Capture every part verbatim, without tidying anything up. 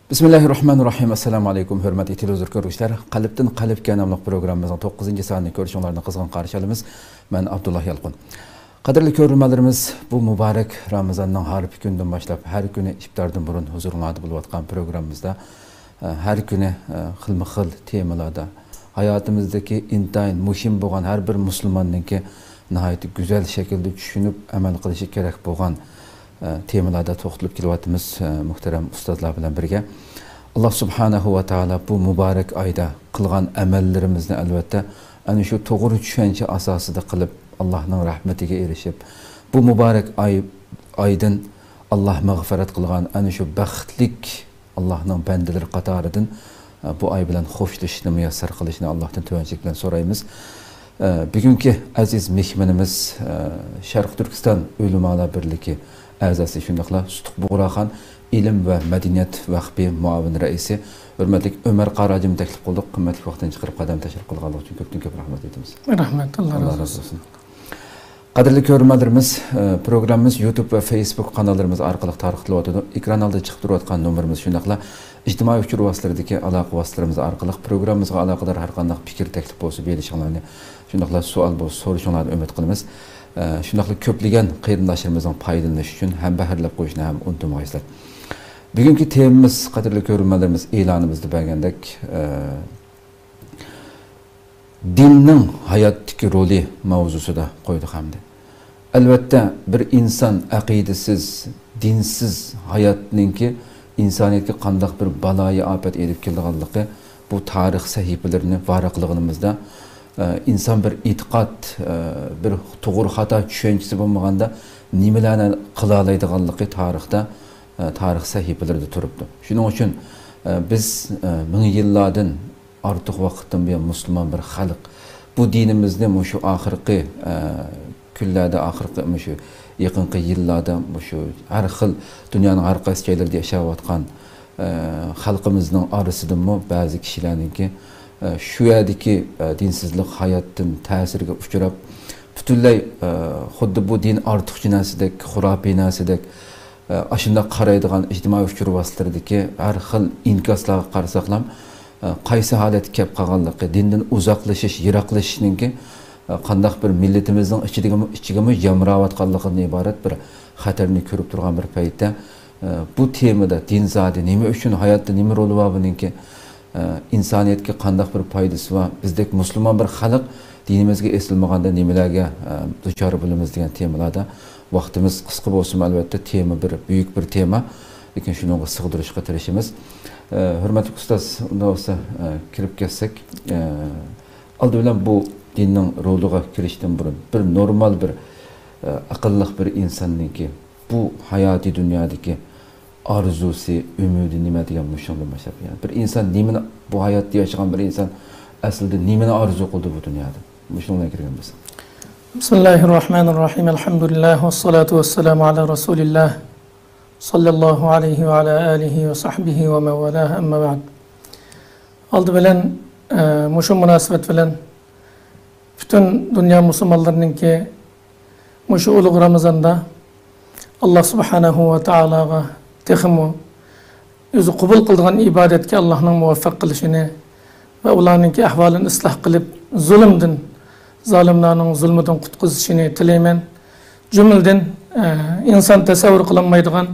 بىسمىللاھىررەھمانىررەھىم. ئەسسالامۇ ئەلەيكۇم، ھۆرمەتلىك تېلېۋىزور كۆرگۈچىلەر. قەلبتىن قەلبكە ناملىق پروگراممىمىزنىڭ توققۇزىنچى سانىنى كۆرۈشۈڭلارنى قىزغىن قارشى ئالىمىز. مەن ئابدۇللا يالقۇن. قەدىرلىك كۆرۈرمەنلىرىمىز، بۇ مۇبارەك رامىزاننىڭ ھارپا كۈنىدىن باشلاپ، ھەر كۈنى ئىپتاردىن بۇرۇن ھۇزۇرۇڭلاردا بولۇۋاتقان پروگراممىمىزدا، ئە، ھەر كۈنى، ئە، خىلمۇ خىل تېمىلاردا ھاياتىمىزدىكى ئىنتايىن مۇھىم بولغان، ھەر بىر مۇسۇلماننىڭكى ناھايىتى گۈزەل شەكىلدە چۈشىنىپ ئەمەل قىلىشى كېرەك بولغان، ئە، تېمىلاردا توختىلىپ كېلىۋاتىمىز، ئە، مۇھتەرەم ئۇستازلار بىلەن بىرگە. ئاللا سۇبھانەھۇ ۋە تائالا بۇ مۇبارەك ئايدا قىلغان ئەمەللىرىمىزنى، ئەلۋەتتە، ئەنە شۇ توغرا چۈشەنچە ئاساسىدا قىلىپ، ئاللانىڭ رەھمىتىگە ئېرىشىپ، بۇ مۇبارەك ئاي، ئايدىن ئاللا مەغپىرەت قىلغان ئەنە شۇ بەختلىك ئاللانىڭ بەندىلىرى قاتارىدىن، ئە، بۇ ئاي بىلەن خوشلىشىشنى مۇيەسسەر قىلىشىنى ئاللاھتىن تۆۋەنچىلىك بىلەن سورايمىز. ئە، بۈگۈنكى ئەزىز مېھمىنىمىز، ئە، شەرقىي تۈركىستان ئۆلىمالار بىرلىكى ئەزاسى، شۇنداقلا سۇتۇق بۇغراخان ئىلىم ۋە مەدەنىيەت ۋەقپى مۇئاۋىن رەئىسى، ھۆرمەتلىك ئۆمەر قارى ھاجىمنى تەكلىپ قىلدۇق. قىممەتلىك ۋاقتىنى چىقىرىپ قەدەم تەشرىپ قىلغانلىقى ئۈچۈن كۆپتىن كۆپ رەھمەت ئېيتىمىز. رەھمەت، ئاللا رازى بولسۇن. قەدىرلىك كۆرۈرمەنلىرىمىز، ئە، پروگراممىمىز يۇتۇب ۋە فېيسبۇك قاناللىرىمىز ئارقىلىق تارقىتىلىۋاتىدۇ. ئېكران ئالدىدا چىقىپ تۇرۇۋاتقان نومۇرىمىز، شۇنداقلا ئىجتىمائىي ئۇچۇر ۋاسىتىلىرىدىكى ئالاقە ۋاسىتىلىرىمىز ئارقىلىق پروگراممىمىزغا ئالاقىدار ھەر قانداق پىكىر، تەكلىپ بولسا بېرىشىڭلارنى، شۇنداقلا سوئال بولسا سورىشىڭلارنى ئۈمىد قىلىمىز. ئە، شۇنداقلا كۆپلىگەن قېرىنداشلىرىمىزنىڭ پايدىلىنىشى ئۈچۈن ھەمبەھىرلەپ قويۇشنى ھەم ئۇنتۇمىغايسىلەر. بۈگۈنكى تېمىمىز، قەدىرلىك كۆرۈرمەنلىرىمىز، ئېلانىمىزدا بەرگەندەك، ئە، دىننىڭ ھاياتتىكى رولى ماۋزۇسىدا قويدۇق ئەمدى. ئەلۋەتتە، بىر ئىنسان ئەقىدىسىز، دىنسىز ھاياتنىڭكى ئىنسانىيەتكە قانداق بىر بالايىئاپەت ئېلىپ كېلىدىغانلىقى، بۇ تارىخ سەھىپىلىرىنى ۋاراقلىغىنىمىزدا، ئە، ئىنسان بىر ئېتىقاد، ئە، بىر توغرا خاتا چۈشەنچىسى بولمىغاندا نېمىلەرنى قىلالايدىغانلىقى تارىختا، ئە، تارىخ سەھىپىلىرىدە تۇرۇپتۇ. شۇنىڭ ئۈچۈن، ئە، بىز، ئە، مىڭ يىللاردىن ئارتۇق ۋاقىتتىن بۇيان مۇسۇلمان بىر خەلق. بۇ دىنىمىزنى مۇشۇ ئاخىرقى، ئە، كۈنلەردە، ئاخىرقى، مۇشۇ يېقىنقى يىللاردا مۇشۇ ھەر خىل دۇنيانىڭ ھەر قايسى جايلىرىدا ياشاۋاتقان، ئە، خەلقىمىزنىڭ ئارىسىدىمۇ بەزى كىشىلەرنىڭكى، ئە، شۇ يەردىكى، ئە، دىنسىزلىق ھاياتتىن تەسىرگە ئۇچراپ، پۈتۈنلەي، ئە، خۇددى بۇ دىن ئارتۇقچە نەرسىدەك، خۇراپىي نەرسىدەك، ئاشۇنداق قارايدىغان ئىجتىمائىي ئۇچۇر ۋاسىتىلىرىدىكى ھەر خىل ئىنكاسلارغا قارىساقلام، قايسى ھالەتكە كەپ قالغانلىقى، دىندىن ئۇزاقلىشىش، يىراقلىشىشنىڭكى قانداق بىر مىللىتىمىزنىڭ ئىچىدىمۇ، ئىچىگىمۇ يامراۋاتقانلىقىدىن ئىبارەت بىر خەتەرنى كۆرۈپ تۇرغان بىر پەيتتە، بۇ تېمىدا دىن زادى نېمە ئۈچۈن، ھاياتتا نېمە رولى بار بۇنىڭكى؟ ئە، ئىنسانىيەتكە قانداق بىر پايدىسى بار؟ بىزدەك مۇسۇلمان بىر خەلق دىنىمىزگە ئېسىلمىغاندا نېمىلەرگە، ئە، دۇچار بولىمىز دېگەن تېمىلاردا ۋاقتىمىز قىسقا بولسىمۇ، ئەلۋەتتە، تېما بىر بۈيۈك بىر تېما. لېكىن شۇنىڭغا سىغدۇرۇشقا تىرىشىمىز. ئە، ھۆرمەتلىك ئۇستاز، ئۇنداق بولسا، ئە، كىرىپ كەتسەك، ئە، ئالدى بىلەن بۇ دىننىڭ رولىغا كىرىشتىن بۇرۇن بىر نورمال بىر، ئە، ئەقىللىق بىر ئىنساننىڭكى بۇ ھاياتىي دۇنيادىكى ئارزۇسى، ئۈمىدى نېمە دېگەن مۇشۇنىڭدىن باشلاپ، يەنى بىر ئىنسان نېمىنى، بۇ ھاياتتا ياشىغان بىر ئىنسان ئەسلىدە نېمىنى ئارزۇ قىلدى بۇ دۇنيادا؟ مۇشۇنىڭ بىلەن كىرگەن بولسا. بىسمىللاھىررەھمانىررەھىم. ئەلھەمدۇلىللاھ ۋەسسالاتۇ ۋەسسالامۇ ئەلا رەسۇلىللاھ. ساللاللاھۇ ئەلەيھى ۋە ئەلا ئالىھى ۋە سەھبىھى ۋە مەن ۋالاھ، ئەمما بەئد. ئالدى بىلەن، ئە، مۇشۇ مۇناسىۋەت بىلەن پۈتۈن دۇنيا مۇسۇلمانلىرىنىڭكى مۇشۇ ئۇلۇغ رامىزاندا ئاللا سۇبھانەھۇ ۋە تائالاغا تېخىمۇ ئۆزى قوبۇل قىلىدىغان ئىبادەتكە ئاللانىڭ مۇۋەپپەق قىلىشىنى ۋە ئۇلارنىڭكى ئەھۋالىنى ئىسلاھ قىلىپ، زۇلۇمدىن، زالىملارنىڭ زۇلمىدىن قۇتقۇزۇشىنى تىلەيمەن. جۈملىدىن، ئە، ئىنسان تەسەۋۋۇر قىلالمايدىغان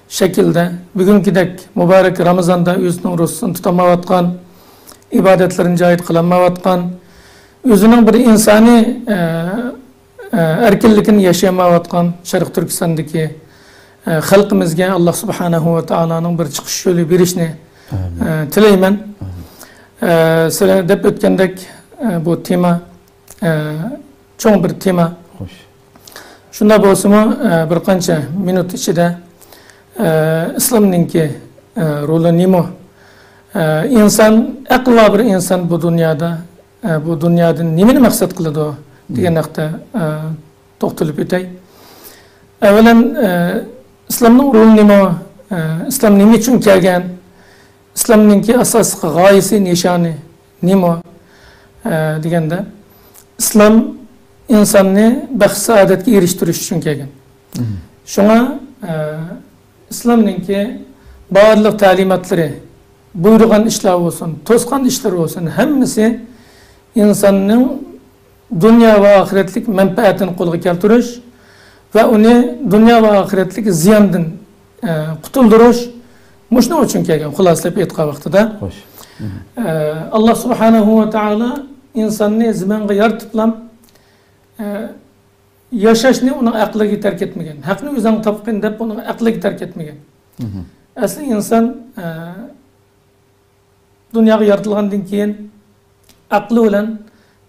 شەكىلدە بۈگۈنكىدەك مۇبارەك رامىزاندا ئۆزىنىڭ روزىسىنى تۇتالمايۋاتقان، ئىبادەتلىرىنى جايىدا قىلالمايۋاتقان، ئۆزىنىڭ بىر ئىنسانىي، ئە، ئە، ئەركىنلىكىنى ياشىيالمايۋاتقان شەرقىي تۈركىستاندىكى، ئە، خەلقىمىزگە ئاللا سۇبھانەھۇ ۋە تائالانىڭ بىر چىقىش يولى بېرىشىنى، ئامىن. ئە، تىلەيمەن. ئامىن. ئە، سىلەر دەپ ئۆتكەندەك، ئە، بۇ تېما، ئە، چوڭ بىر تېما. خوش. شۇنداق بولسىمۇ، ئە، بىر قانچە مىنۇت ئىچىدە، ئە، ئىسلامنىڭكى، ئە، رولى نېمە؟ ئە، ئىنسان، ئەقلى بار بىر ئىنسان بۇ دۇنيادا ئە، بۇ دۇنيادىن نېمىنى مەقسەت قىلىدۇ دېگەن ھەقتە، ئە، توختىلىپ ئۆتەي. ئەۋۋەلەن، ئە، ئىسلامنىڭ رولى نېمە؟ ئە، ئىسلام نېمە ئۈچۈن كەلگەن؟ ئىسلامنىڭكى ئاساسلىق غايىسى، نىشانى نېمە؟ ئە، دېگەندە، ئىسلام ئىنساننى بەخت-سائادەتكە ئېرىشتۈرۈش ئۈچۈن كەلگەن. شۇڭا، ئە، ئىسلامنىڭكى بارلىق تەلىماتلىرى، بۇيرۇغان ئىشلار بولسۇن، توسقان ئىشلىرى بولسۇن، ھەممىسى ئىنساننىڭ دۇنيا ۋە ئاخىرەتلىك مەنپەئەتىنى قولغا كەلتۈرۈش ۋە ئۇنى دۇنيا ۋە ئاخىرەتلىك زىياندىن، ئە، قۇتۇلدۇرۇش، مۇشۇنىڭ ئۈچۈن كەلگەن، خۇلاسىلەپ ئېيتقان ۋاقتىدا. خوش. ئە، ئاللا سۇبھانەھۇ ۋە تائالا ئىنساننى زېمىنغا يارىتىپلا، ئە، ياشاشنى ئۇنىڭ ئەقلىگە تەرك ئەتمىگەن. ھەقنى ئۆزۈڭ تاپقىن دەپ ئۇنىڭ ئەقلىگە تەرك ئەتمىگەن. ئەسلى ئىنسان، ئە، دۇنياغا يارىتىلغاندىن كېيىن ئەقلى بىلەن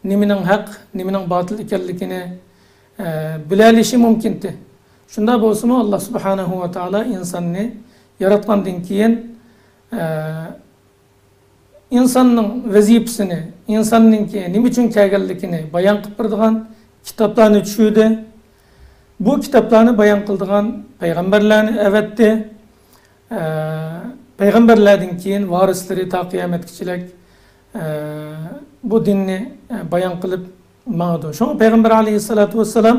نېمىنىڭ ھەق، نېمىنىڭ باتىل ئىكەنلىكىنى، ئە، بىلەلىشى مۇمكىنتى. شۇنداق بولسىمۇ، ئاللا سۇبھانەھۇ ۋە تائالا ئىنساننى ياراتقاندىن كېيىن، ئە، ئىنساننىڭ ۋەزىپىسىنى، ئىنساننىڭكى نېمە ئۈچۈن كەلگەنلىكىنى بايان قىلىپ بېرىدىغان كىتابلارنى چۈشۈردى. بۇ كىتابلارنى بايان قىلىدىغان پەيغەمبەرلەرنى ئەۋەتتى. ئە، پەيغەمبەرلەردىن كېيىن ۋارىسلىرى تا قىيامەتكىچىلىك، ئە، بۇ دىننى، ئە، بايان قىلىپ ماڭىدۇ. شۇڭا پەيغەمبەر ئەلەيھىسسالاتۇ ۋەسسالام،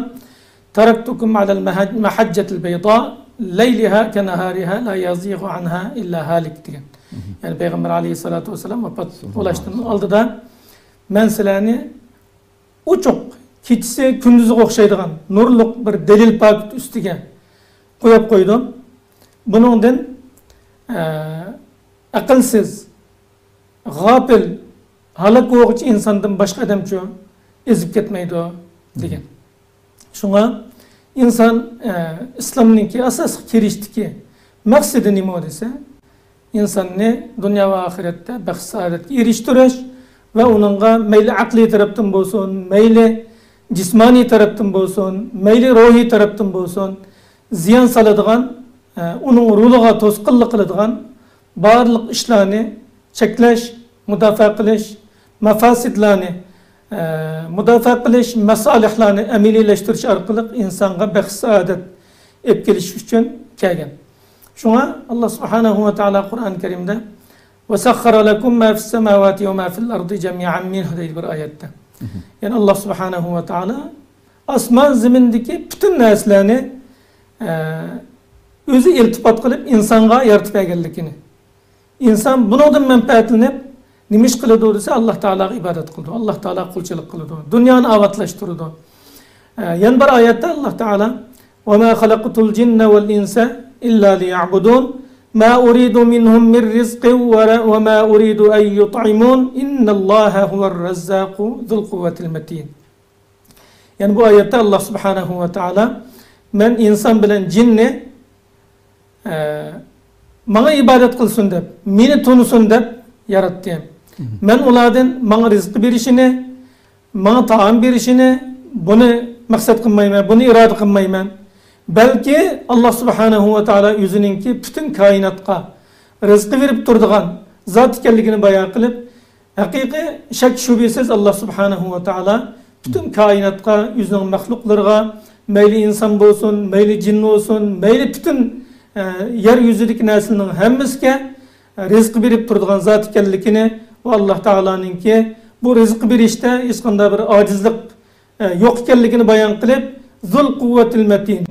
«تەرەكتۇكۇم ئەلەل مەھەج-، مەھەججەتىل بەيدا، لەيلىھا كەنەھارىھا، لا يەزىغۇ ئەنھا ئىللا ھالىك» دېگەن. يەنى پەيغەمبەر ئەلەيھىسسالاتۇ ۋەسسالام ۋاپات بولۇشتىن ئالدىدا، «مەن سىلەرنى ئوچۇق كېچىسى كۈندۈزىگە ئوخشايدىغان نۇرلۇق بىر دەلىل پاكىت ئۈستىگە قويۇپ قويدۇم. بۇنىڭدىن، ئە، ئەقىلسىز، غاپىل، ھالاك بولغۇچى ئىنساندىن باشقا ئادەمچۇ ئېزىپ كەتمەيدۇ» دېگەن. شۇڭا ئىنسان، ئە، ئىسلامنىڭكى ئاساسلىق كىرىشتىكى مەقسىتى نېمە دېسە، ئىنساننى دۇنيا ۋە ئاخىرەتتە بەخت-سائادەتكە ئېرىشتۈرۈش ۋە ئۇنىڭغا مەيلى ئەقلىي تەرەپتىن بولسۇن، مەيلى جىسمانىي تەرەپتىن بولسۇن، مەيلى روھىي تەرەپتىن بولسۇن، زىيان سالىدىغان، ئە، ئۇنىڭ رولىغا توسقۇنلۇق قىلىدىغان بارلىق ئىشلارنى چەكلەش، مۇداپىئە قىلىش، مەفاسىدلارنى، ئە، مۇداپىئە قىلىش، مەسالىھلارنى ئەمەلىيلەشتۈرۈش ئارقىلىق ئىنسانغا بەخت-سائادەت ئېلىپ كېلىش ئۈچۈن كەلگەن. شۇڭا ئاللا سۇبھانەھۇ ۋە تائالا قۇرئان كەرىمدە، «وسخر لكم ما في السماوات وما في الأرض جميعا منه» دەيدۇ بىر ئايەتتە. يەنى ئاللا سۇبھانەھۇ ۋە تائالا ئاسمان زېمىندىكى پۈتۈن نەرسىلەرنى، ئە، ئۆزى ئىلتىپات قىلىپ ئىنسانغا يارىتىپ بەرگەنلىكىنى، ئىنسان بۇنىڭدىن مەنپەئەتلىنىپ نېمە ئىش قىلىدۇ دېسە، ئاللا تائالاغا ئىبادەت قىلىدۇ، ئاللا تائالاغا قۇلچىلىق قىلىدۇ، دۇنيانى ئاۋاتلاشتۇرىدۇ. ئە، يەنە بىر ئايەتتە ئاللا تائالا، «وما خلقت الجن والإنس إلا ليعبدون، ما أريد منهم من رزق وما أريد أن يطعمون، إن الله هو الرزاق ذو القوة المتين». يەنى بۇ ئايەتتە ئاللا سۇبھانەھۇ ۋە تائالا، «مەن ئىنسان بىلەن جىننى، ئە، ماڭا ئىبادەت قىلسۇن دەپ، مېنى تونۇسۇن دەپ ياراتتىم. مەن ئۇلاردىن ماڭا رىزىق بېرىشىنى، ماڭا تائام بېرىشىنى، بۇنى مەقسەت قىلمايمەن، بۇنى ئىرادە قىلمايمەن. بەلكى ئاللا سۇبھانەھۇ ۋە تائالا ئۆزىنىڭكى پۈتۈن كائىناتقا رىزقى بېرىپ تۇرىدىغان زات ئىكەنلىكىنى بايان قىلىپ، ھەقىقىي شەك-شۈبھىسىز ئاللا سۇبھانەھۇ ۋە تائالا پۈتۈن كائىناتقا، ئۆزىنىڭ مەخلۇقلىرىغا، مەيلى ئىنسان بولسۇن، مەيلى جىن بولسۇن، مەيلى پۈتۈن، ئە، يەر يۈزىدىكى نەرسىلەرنىڭ ھەممىسىگە رىزىق بېرىپ تۇرىدىغان زات ئىكەنلىكىنى ۋە ئاللا تائالانىڭكى بۇ رىزىق بېرىشتە ھېچقانداق بىر ئاجىزلىق، ئە، يوق ئىكەنلىكىنى بايان قىلىپ، زۇل قۇۋۋەتىل مەتىن.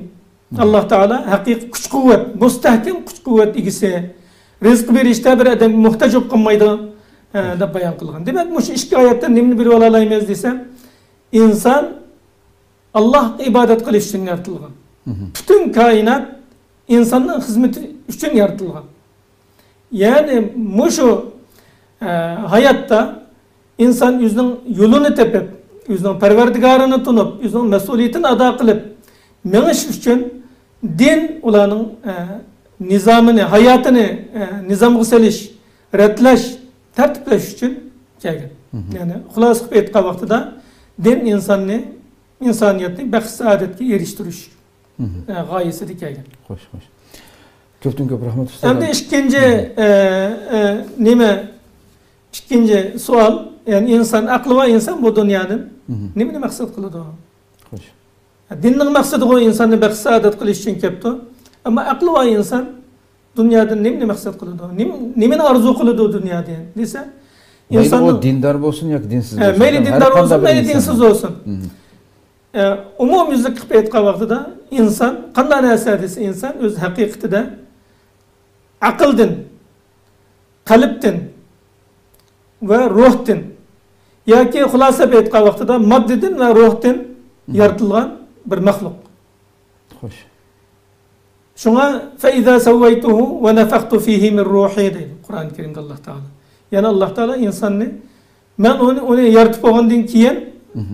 ئاللا تائالا ھەقىقىي كۈچ-قۇۋۋەت، مۇستەھكەم كۈچ-قۇۋۋەت ئىگىسى. رىزىق بېرىشتە بىر ئادەمگە موھتاج بولۇپ قالمايدۇ، ئە، دەپ بايان قىلغان. دېمەك، مۇشۇ ئىككى ئايەتتىن نېمىنى بىلىپ ئالالايمىز دېسەم، ئىنسان ئاللاھقا ئىبادەت قىلىش ئۈچۈن يارىتىلغان. پۈتۈن كائىنات ئىنساننىڭ خىزمىتى ئۈچۈن يارىتىلغان. يەنى مۇشۇ، ئە، ھاياتتا ئىنسان ئۆزىنىڭ يولىنى تېپىپ، ئۆزىنىڭ پەرۋەردىگارىنى تونۇپ، ئۆزىنىڭ مەسئۇلىيىتىنى ئادا قىلىپ مېڭىش ئۈچۈن دىن ئۇلارنىڭ، ئە، نىزامىنى، ھاياتىنى، ئە، نىزامغا سېلىش، رەتلەش، تەرتىپلەش ئۈچۈن كەلگەن. يەنى خۇلاسە قىلىپ ئېيتقان ۋاقتىدا دىن ئىنساننى، ئىنسانىيەتنى بەخت-سائادەتكە ئېرىشتۈرۈش، ئە، غايىسىدە كەلگەن. خوش، خوش. كۆپتىن كۆپ رەھمەت، ئۇستاز. ئەمدى ئىككىنچى، ئە، ئە، نېمە؟ ئىككىنچى سوئال، يەنى ئىنسان، ئەقلى بار ئىنسان بۇ دۇنيادىن نېمىنى مەقسەت قىلىدۇ؟ خوش. دىننىڭ مەقسىتىغۇ ئىنساننى بەخت-سائادەت قىلىش ئۈچۈن كەپتۇ. ئەمما ئەقلى بار ئىنسان دۇنيادىن نېمىنى مەقسەت قىلىدۇ؟ نېم-، نېمىنى ئارزۇ قىلىدۇ دۇنيادىن دېسە، مەيلى ئۇ ئىنساننىڭ دىندار بولسۇن ياكى دىنسىز ئە، بولسۇن، مەيلى ھەر دىندار قانداق بولسۇن، بىر مەيلى ئىنسان دىنسىز بولسۇن. ئە، ئومۇميۈزلۈك قىلىپ ئېيتقان ۋاقتىدا ئىنسان قانداق نەرسە دېسە، ئىنسان ئۆز ھەقىقىتىدە ئەقىلدىن، قەلبتىن ۋە روھتىن ياكى خۇلاسىلەپ ئېيتقان ۋاقتىدا ماددىدىن ۋە روھتىن يارىتىلغان بىر مەخلۇق. خوش. شۇڭا فَإِذَا سَوَّيْتُهُ وَنَفَخْتُ فِيهِ مِنْ رُوحِي دەيدۇ قۇرئان كەرىمدە ئاللاھ تائالا. يەنى ئاللاھ تائالا ئىنساننى مەن ئۇنى، ئۇنى يارىتىپ بولغاندىن كېيىن،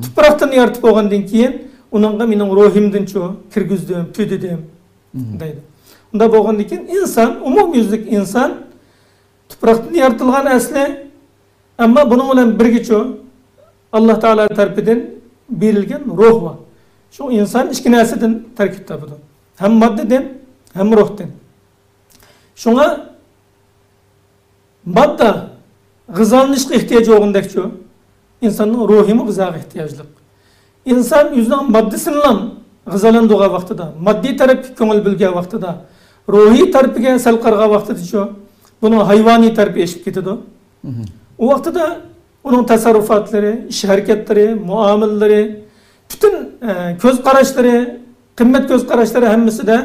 تۇپراقتىن يارىتىپ بولغاندىن كېيىن ئۇنىڭغا مېنىڭ روھۇمدىنچۇ كىرگۈزدۈم، پۈدىدىم دەيدۇ. ئۇنداق بولغاندىن كېيىن ئىنسان، ئومۇميۈزلۈك ئىنسان تۇپراقتىن يارىتىلغان ئەسلى، ئەمما بۇنىڭ بىلەن بىرگىچۇ ئاللاھ تائالا تەرىپىدىن بېرىلگەن روھ بار. شۇ ئىنسان ئىككى نەرسىدىن تەركىب تاپىدۇ. ھەم ماددىدىن، ھەم روھتىن. شۇڭا ماددا غىزالىنىشقا ئېھتىياج بولغىنىدەكچۇ، ئىنساننىڭ روھىمۇ غىزاغا ئېھتىياجلىق. ئىنسان ئۆزىنىڭ ماددىسىنىلا غىزالەندۈرگەن ۋاقتىدا، ماددىي تەرەپكە كۆڭۈل بۆلگەن ۋاقتىدا، روھىي تەرىپىگە سەل قارىغان ۋاقتىدىچۇ، بۇنىڭ ھايۋانىي تەرىپى ئېشىپ كېتىدۇ. ئۇ ۋاقتىدا ئۇنىڭ تەسەررۇپاتلىرى، ئىش ھەرىكەتلىرى، مۇئامىلىلىرى، پۈتۈن، ئە، كۆز قاراشلىرى، قىممەت كۆز قاراشلىرى ھەممىسىدە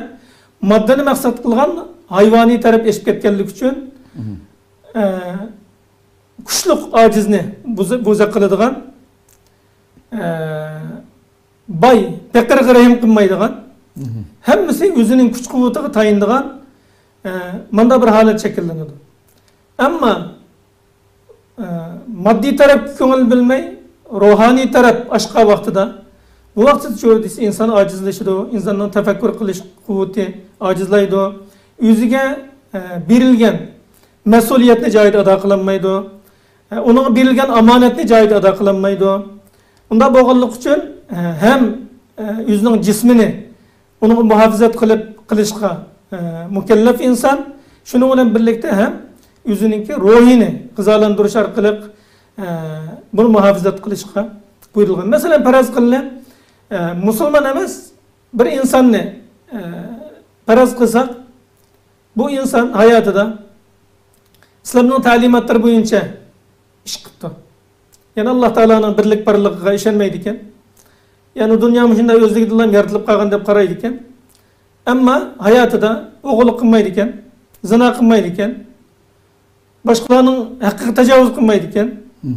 ماددىنى مەقسەت قىلغان ھايۋانىي تەرەپ ئېشىپ كەتكەنلىكى ئۈچۈن، ئە، كۈچلۈك ئاجىزنى بوزە-، بوزەك قىلىدىغان، ئە، باي، پېقىرغا رەھىم قىلمايدىغان، ھەممىسى ئۆزىنىڭ كۈچ-قۇۋۋىتىغا تايىنىدىغان، ئە، مۇنداق بىر ھالەت شەكىللىنىدۇ. ئەمما، ئە، ماددىي تەرەپكە كۆڭۈل بۆلمەي، روھانىي تەرەپ ئاچقان ۋاقتىدا، بۇ ۋاقىتتا چۆرە دېسە ئىنسان ئاجىزلىشىدۇ، ئىنساننىڭ تەپەككۇر قىلىش قۇۋۋىتى ئاجىزلايدۇ، ئۆزىگە، ئە، بېرىلگەن مەسئۇلىيەتنى جايىدا ئادا قىلالمايدۇ، ئە، ئۇنىڭغا بېرىلگەن ئامانەتنى جايىدا ئادا قىلالمايدۇ. ئۇنداق بولغانلىقى ئۈچۈن، ئە، ھەم، ئە، ئۆزىنىڭ جىسمىنى ئۇنىڭغا مۇھاپىزەت قىلىپ قىلىشقا، ئە، مۇكەللەپ ئىنسان، شۇنىڭ بىلەن بىرلىكتە ھەم ئۆزىنىڭكى روھىنى غىزالاندۇرۇش ئارقىلىق، ئە، بۇنى مۇھاپىزەت قىلىشقا بۇيرۇلغان. مەسىلەن، پەرەز قىلىلى، ئە، مۇسۇلمان ئەمەس بىر ئىنساننى، ئە، پەرەز قىلساق، بۇ ئىنسان ھاياتىدا ئىسلامنىڭ تەلىماتلىرى بويىچە ئىش قىپتۇ. يەنى ئاللاھ تائالانىڭ بىرلىك بارلىقىغا ئىشەنمەيدىكەن. يەنى دۇنيا مۇشۇنداق ئۆزلۈكىدىنلا يارىتىلىپ قالغان دەپ قارايدىكەن. ئەمما ھاياتىدا ئوغرىلىق قىلمايدىكەن، زىنا قىلمايدىكەن، باشقىلارنىڭ ھەققىگە تاجاۋۇز قىلمايدىكەن،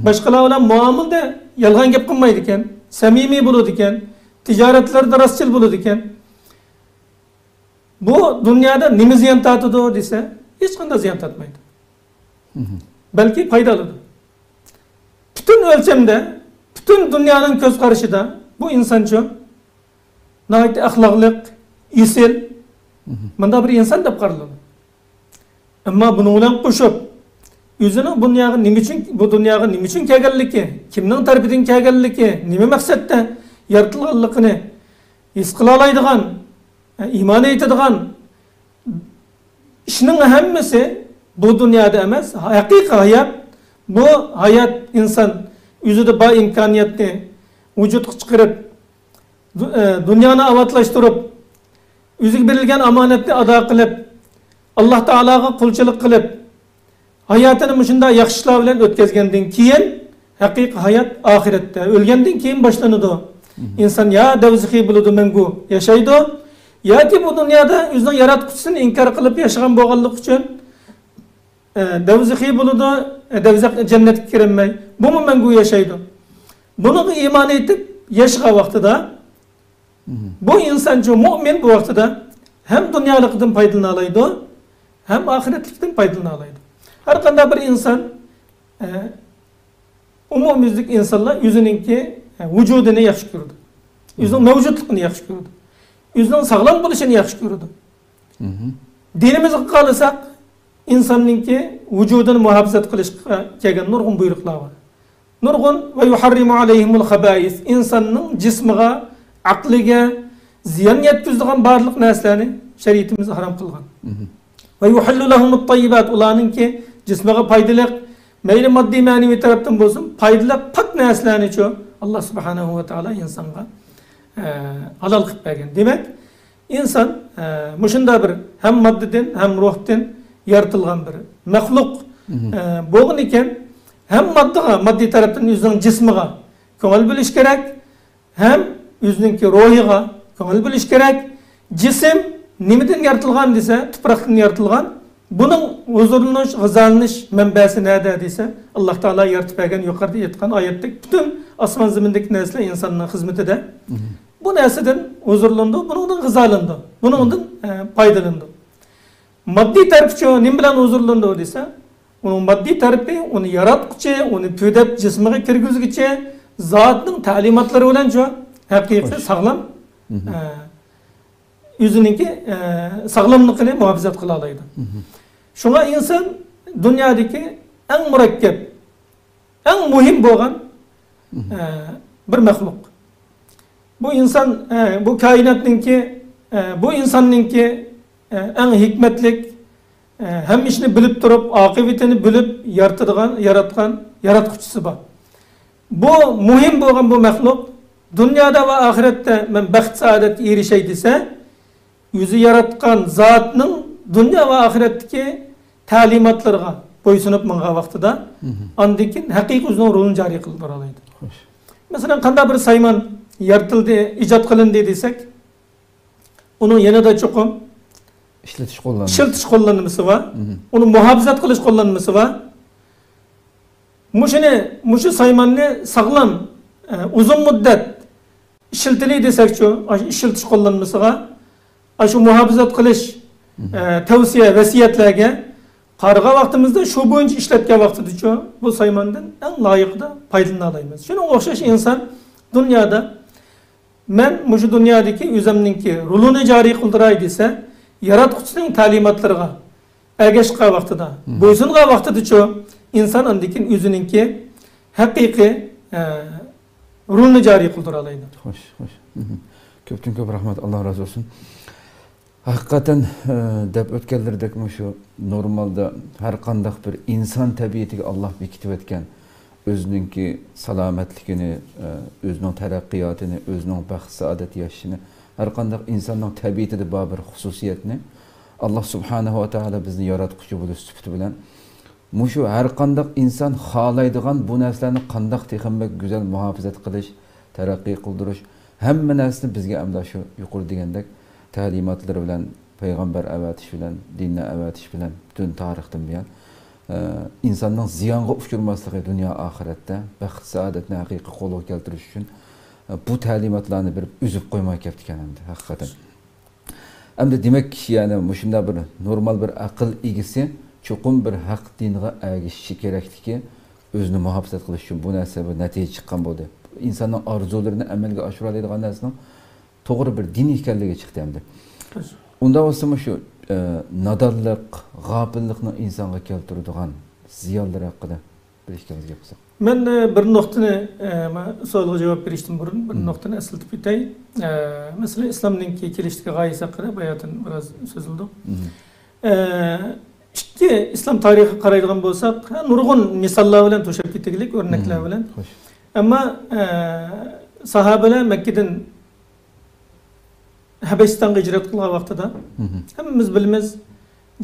باشقىلار بىلەن مۇئامىلىدە يالغان گەپ قىلمايدىكەن، سەمىمىي بولىدىكەن، تىجارەتلىرىدە راستچىل بولىدىكەن. بۇ دۇنيادا نېمە زىيان تارتىدۇ دېسە، ھېچقانداق زىيان تارتمايدۇ. بەلكى پايدا ئالىدۇ. پۈتۈن ئۆلچەمدە، پۈتۈن دۇنيانىڭ كۆز قارىشىدا بۇ ئىنسانچۇ ناھايىتى ئەخلاقلىق، ئېسىل، مۇنداق بىر ئىنسان دەپ قارىلىدۇ. ئەمما بۇنىڭ بىلەن قوشۇپ، ئۆزىنىڭ بۇ دۇنياغا نېمە ئۈچۈن، بۇ دۇنياغا نېمە ئۈچۈن كەلگەنلىكى، كىمنىڭ تەرىپىدىن كەلگەنلىكى، نېمە مەقسەتتە يارىتىلغانلىقىنى ھېس قىلالايدىغان، ئىمان ئېيتىدىغان ئىشنىڭ ھەممىسى بۇ دۇنيادا ئەمەس، ھەقىقىي ھايات، بۇ ھايات ئىنسان ئۆزىدە بار ئىمكانىيەتنى ۋۇجۇدقا چىقىرىپ، دۇ-، ئە، دۇنيانى ئاۋاتلاشتۇرۇپ، ئۆزىگە بېرىلگەن ئامانەتنى ئادا قىلىپ، ئاللاھ تائالاغا قۇلچىلىق قىلىپ، ھاياتىنى مۇشۇنداق ياخشى ئىشلار بىلەن ئۆتكەزگەندىن كېيىن، ھەقىقىي ھايات ئاخىرەتتە، ئۆلگەندىن كېيىن باشلىنىدۇ. ئىنسان يا دوزىخىي بولىدۇ، مەڭگۈ ياشايدۇ، ياكى بۇ دۇنيادا ئۆزىنىڭ ياراتقۇچىسىنى ئىنكار قىلىپ ياشىغان بولغانلىقى ئۈچۈن، ئە، دوزىخىي بولىدۇ، ئە، دوزاخ، جەننەتكە كىرەلمەي، بۇمۇ مەڭگۈ ياشايدۇ. بۇنىڭغا ئىمان ئېيتىپ ياشىغان ۋاقتىدا، بۇ ئىنسانچۇ مۇئمىن بۇ ۋاقتىدا ھەم دۇنيالىقىدىن پايدىلىنالايدۇ، ھەم ئاخىرەتلىكتىن پايدىلىنالايدۇ. ھەر قانداق بىر ئىنسان، ئە، ئومۇميۈزلۈك ئىنسانلار ئۆزىنىڭكى، ئە، ۋۇجۇدىنى ياخشى كۆرىدۇ. ئۆزىنىڭ مەۋجۇتلۇقىنى ياخشى كۆرىدۇ. ئۆزىنىڭ ساغلام بولۇشىنى ياخشى كۆرىدۇ. دىنىمىزغا قارىساق، ئىنساننىڭكى ۋۇجۇدىنى مۇھاپىزەت قىلىشقا كەلگەن نۇرغۇن بۇيرۇقلار بار. نۇرغۇن، ۋە يۇھەررىمۇ ئەلەيھىمۇل خەبائىس، ئىنساننىڭ جىسمىغا، ئەقلىگە زىيان يەتكۈزىدىغان بارلىق نەرسىلەرنى شەرىئىتىمىز ھارام قىلغان. ۋە يۇھىللۇ لەھۇمۇت تەييىبات، ئۇلارنىڭكى جىسمىغا پايدىلىق، مەيلى ماددىي، مەنىۋى تەرەپتىن بولسۇن، پايدىلىق پاك نەرسىلەرنىچۇ ئاللاھ سۇبھانەھۇ ۋە تائالا ئىنسانغا، ئە، ھالال قىلىپ بەرگەن. دېمەك، ئىنسان، ئە، مۇشۇنداق بىر ھەم ماددىدىن، ھەم روھتىن يارىتىلغان بىر مەخلۇق، ئە، بولغىنىكەن، ھەم ماددىغا، ماددىي تەرەپتىن ئۆزىنىڭ جىسمىغا كۆڭۈل بۆلۈش كېرەك، ھەم ئۆزىنىڭكى روھىغا كۆڭۈل بۆلۈش كېرەك. جىسىم نېمىدىن يارىتىلغان دېسە، تۇپراقتىن يارىتىلغان. بۇنىڭ ھۇزۇرلىنىش، غىزالىنىش مەنبەسى نەدە دېسە، ئاللا تائالا يارىتىپ بەرگەن، يۇقىرىدا ئېيتقان ئايەتتەك، پۈتۈن ئاسمان زېمىندىكى نەرسىلەر ئىنساننىڭ خىزمىتىدە. مم. بۇ نەرسىدىن ھۇزۇرلىنىدۇ، بۇنىڭدىن غىزالىنىدۇ، بۇنىڭدىن، ئە، پايدىلىنىدۇ. ماددىي تەرىپىچۇ نېمە بىلەن ھۇزۇرلىنىدۇ دېسە، ئۇنىڭ ماددىي تەرىپى، ئۇنى ياراتقۇچى، ئۇنى پۈدەپ جىسمىغا كىرگۈزگۈچى زاتنىڭ تەلىماتلىرى بىلەنچۇ ھەقىقىي خوش. ساغلام، مم. ئە، ئۆزىنىڭكى، ئە، ساغلاملىقىنى مۇھاپىزەت قىلالايدۇ. مم. شۇڭا ئىنسان دۇنيادىكى ئەڭ مۇرەككەپ، ئەڭ مۇھىم بولغان، مم. ئە، بىر مەخلۇق. بۇ ئىنسان، ئە، بۇ كائىناتنىڭكى، ئە، بۇ ئىنساننىڭكى، ئە، ئەڭ ھېكمەتلىك، ئە، ھەممە ئىشنى بىلىپ تۇرۇپ، ئاقىۋىتىنى بىلىپ يارىتىدىغان، ياراتقان ياراتقۇچىسى بار. بۇ مۇھىم بولغان بۇ مەخلۇق دۇنيادا ۋە ئاخىرەتتە مەن بەخت-سائادەتكە ئېرىشەي دېسە، ئۆزى ياراتقان زاتنىڭ دۇنيا ۋە ئاخىرەتتىكى تەلىماتلىرىغا بويسۇنۇپ ماڭغان ۋاقتىدا، مم. ئاندىن كېيىن ھەقىقىي ئۆزىنىڭ رولىنى جارى قىلدۇرالايدۇ. خوش. مەسىلەن، قانداق بىر سايمان يارىتىلدى، ئىجاد قىلىندى دېسەك، ئۇنىڭ يېنىدا چوقۇم ئىشلىتىش قوللانمىسى. ئىشلىتىش قوللانمىسى بار. مم. ئۇنى مۇھاپىزەت قىلىش قوللانمىسى بار. مۇشۇنى، مۇشۇ سايماننى ساغلام، ئە، ئۇزۇن مۇددەت ئىشلىتىلى دېسەكچۇ، ئاشۇ ئىشلىتىش قوللانمىسىغا، ئاشۇ مۇھاپىزەت قىلىش، مم. ئە، تەۋسىيە، ۋەسىيەتلەرگە قارىغان ۋاقتىمىزدا، شۇ بويىچە ئىشلەتكەن ۋاقتىدىچۇ، بۇ سايماندىن ئەڭ لايىقىدا پايدىلىنالايمىز. شۇنىڭغا ئوخشاش ئىنسان دۇنيادا مەن مۇشۇ دۇنيادىكى ئۆزۈمنىڭكى رولىنى جارى قىلدۇراي دېسە، ياراتقۇچىنىڭ تەلىماتلىرىغا ئەگەشقان ۋاقتىدا، مم. بويسۇنغان ۋاقتىدىچۇ، ئىنسان ئاندىن كېيىن ئۆزىنىڭكى ھەقىقىي، ئە، رولىنى جارى قىلدۇرالايدۇ. خوش، خوش. مم. كۆپتىن كۆپ رەھمەت، ئاللا رازى بولسۇن. ھەقىقەتەن، ئە، دەپ ئۆتكەنلىرىدەك مۇشۇ نورمالدا ھەر قانداق بىر ئىنسان تەبىئىتىگە ئاللا بېكىتىۋەتكەن ئۆزىنىڭكى سالامەتلىكىنى، ئە، ئۆزىنىڭ تەرەققىياتىنى، ئۆزىنىڭ بەخت-سائادەت ياشىشىنى، ھەر قانداق ئىنساننىڭ تەبىئىتىدە بار بىر خۇسۇسىيەتنى، ئاللا سۇبھانەھۇ ۋە تائالا بىزنى ياراتقۇچى بولۇش سۈپىتى بىلەن، مۇشۇ ھەر قانداق ئىنسان خالايدىغان بۇ نەرسىلەرنى قانداق تېخىمۇ بەك گۈزەل مۇھاپىزەت قىلىش، تەرەققىي قىلدۇرۇش، ھەممە نەرسىنى بىزگە ئەمدى شۇ يۇقىرىدا دېگەندەك تەلىماتلىرى بىلەن، پەيغەمبەر ئەۋەتىش بىلەن، دىننى ئەۋەتىش بىلەن پۈتۈن تارىختىن بۇيان، ئە، ئىنساننىڭ زىيانغا ئۇچرىماسلىقى دۇنيا ئاخىرەتتە، بەخت-سائادەتنى ھەقىقىي قولغا كەلتۈرۈش ئۈچۈن، ئە، بۇ تەلىماتلارنى بېرىپ ئۈزۈپ قويماي كەپتىكەن ئەمدى، ھەقىقەتەن. ئەمدى دېمەك، كىشى يەنى مۇشۇنداق بىر نورمال بىر ئەقىل ئىگىسى چوقۇم بىر ھەق دىنغا ئەگىشىشى كېرەكلىكى، ئۆزىنى مۇھاپىزەت قىلىش ئۈچۈن بۇ نەرسە بىر نەتىجە چىققان بولدى. ئىنساننىڭ ئارزۇلىرىنى ئەمەلگە ئاشۇرالايدىغان نەرسىنىڭ توغرا بىر دىن ئىكەنلىكى چىقتى ئەمدى. ئۇنداق بولسىمۇ شۇ، ئە، نادانلىق، غاپىللىقنىڭ ئىنسانغا كەلتۈرىدىغان زىيانلىرى ھەققىدە بىر ئىككىمىز گەپ قىلساق. مەن، ئە، بىر نۇقتىنى، ئە، مە-، سوئالغا جاۋاب بېرىشتىن بۇرۇن بىر مم. نۇقتىنى ئەسلىتىپ ئۆتەي. ئە، مەسىلەن، ئىسلامنىڭكى كېلىشتىكى غايىسى ھەققىدە باياتىن بىراز سۆزلىدۇق. مم. ئە، ئىككى ئىسلام تارىخىغا قارايدىغان بولساق، ھە، نۇرغۇن مىساللار بىلەن توشاپ كېتىگلىك، ئۆرنەكلەر مم. بىلەن. خوش. ئەمما، ئە، ساھابىلەر مەككىدىن ھەبەشىستانغا ھىجرەت قىلغان ۋاقتىدا، مم. ھەممىمىز بىلىمىز،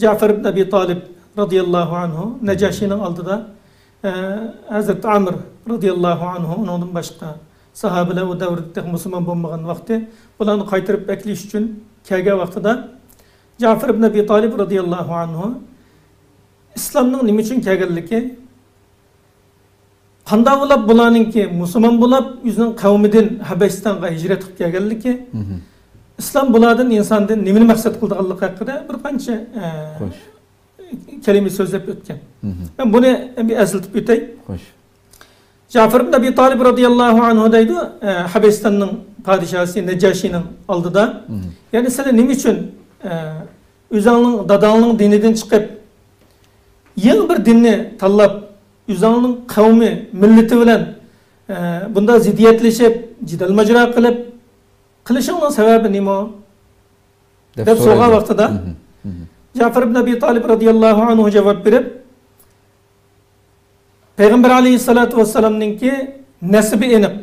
جەفەر ئىبن ئەبى تالىب رازىياللاھۇ ئەنھۇ نەجاشىنىڭ ئالدىدا، ئە، ھەزرىتى ئامىر رازىياللاھۇ ئەنھۇ، ئۇنىڭدىن باشقا ساھابىلەر ئۇ دەۋردە تېخى مۇسۇلمان بولمىغان ۋاقتى، بۇلارنى قايتۇرۇپ ئەكېلىش ئۈچۈن كەلگەن ۋاقتىدا، جەفەر ئىبن ئەبى تالىب رازىياللاھۇ ئەنھۇ ئىسلامنىڭ نېمە ئۈچۈن كەلگەنلىكى، قانداق بولۇپ بۇلارنىڭكى مۇسۇلمان بولۇپ، ئۆزىنىڭ قەۋمىدىن ھەبەشىستانغا ھىجرەت قىلىپ كەلگەنلىكى، مم. ئىسلام بۇلاردىن، ئىنساندىن نېمىنى مەقسەت قىلىدىغانلىقى ھەققىدە بىر قانچە، ئە، خوش. كەلىمە سۆزلەپ ئۆتكەن. مم. مەن بۇنى بىر ئەسلىتىپ ئۆتەي. خوش. جەفەر ئىبن ئەبى تالىب رازىياللاھۇ ئەنھۇ دەيدۇ، ئە، ھەبەشىستاننىڭ پادىشاھى نەجاشىنىڭ ئالدىدا، مم. يەنى سىلەر نېمە ئۈچۈن، ئە، ئۆزۈڭنىڭ داداڭنىڭ دىنىدىن چىقىپ، يېڭى بىر دىننى تاللاپ، ئۆزۈڭنىڭ قەۋمى، مىللىتى بىلەن، ئە، بۇنداق زىددىيەتلىشىپ، جېدەل-ماجىرا قىلىپ، قىلىشىڭنىڭ سەۋەبى نېمە؟ دەپ دەپ سورىغان سورايدۇ. ۋاقتىدا، مم، مم. جەفەر ئىبن ئەبى تالىب رازىياللاھۇ ئەنھۇ جاۋاب بېرىپ، پەيغەمبەر ئەلەيھىسسالاتۇ ۋەسسالامنىڭكى نەسىبى ئېنىق.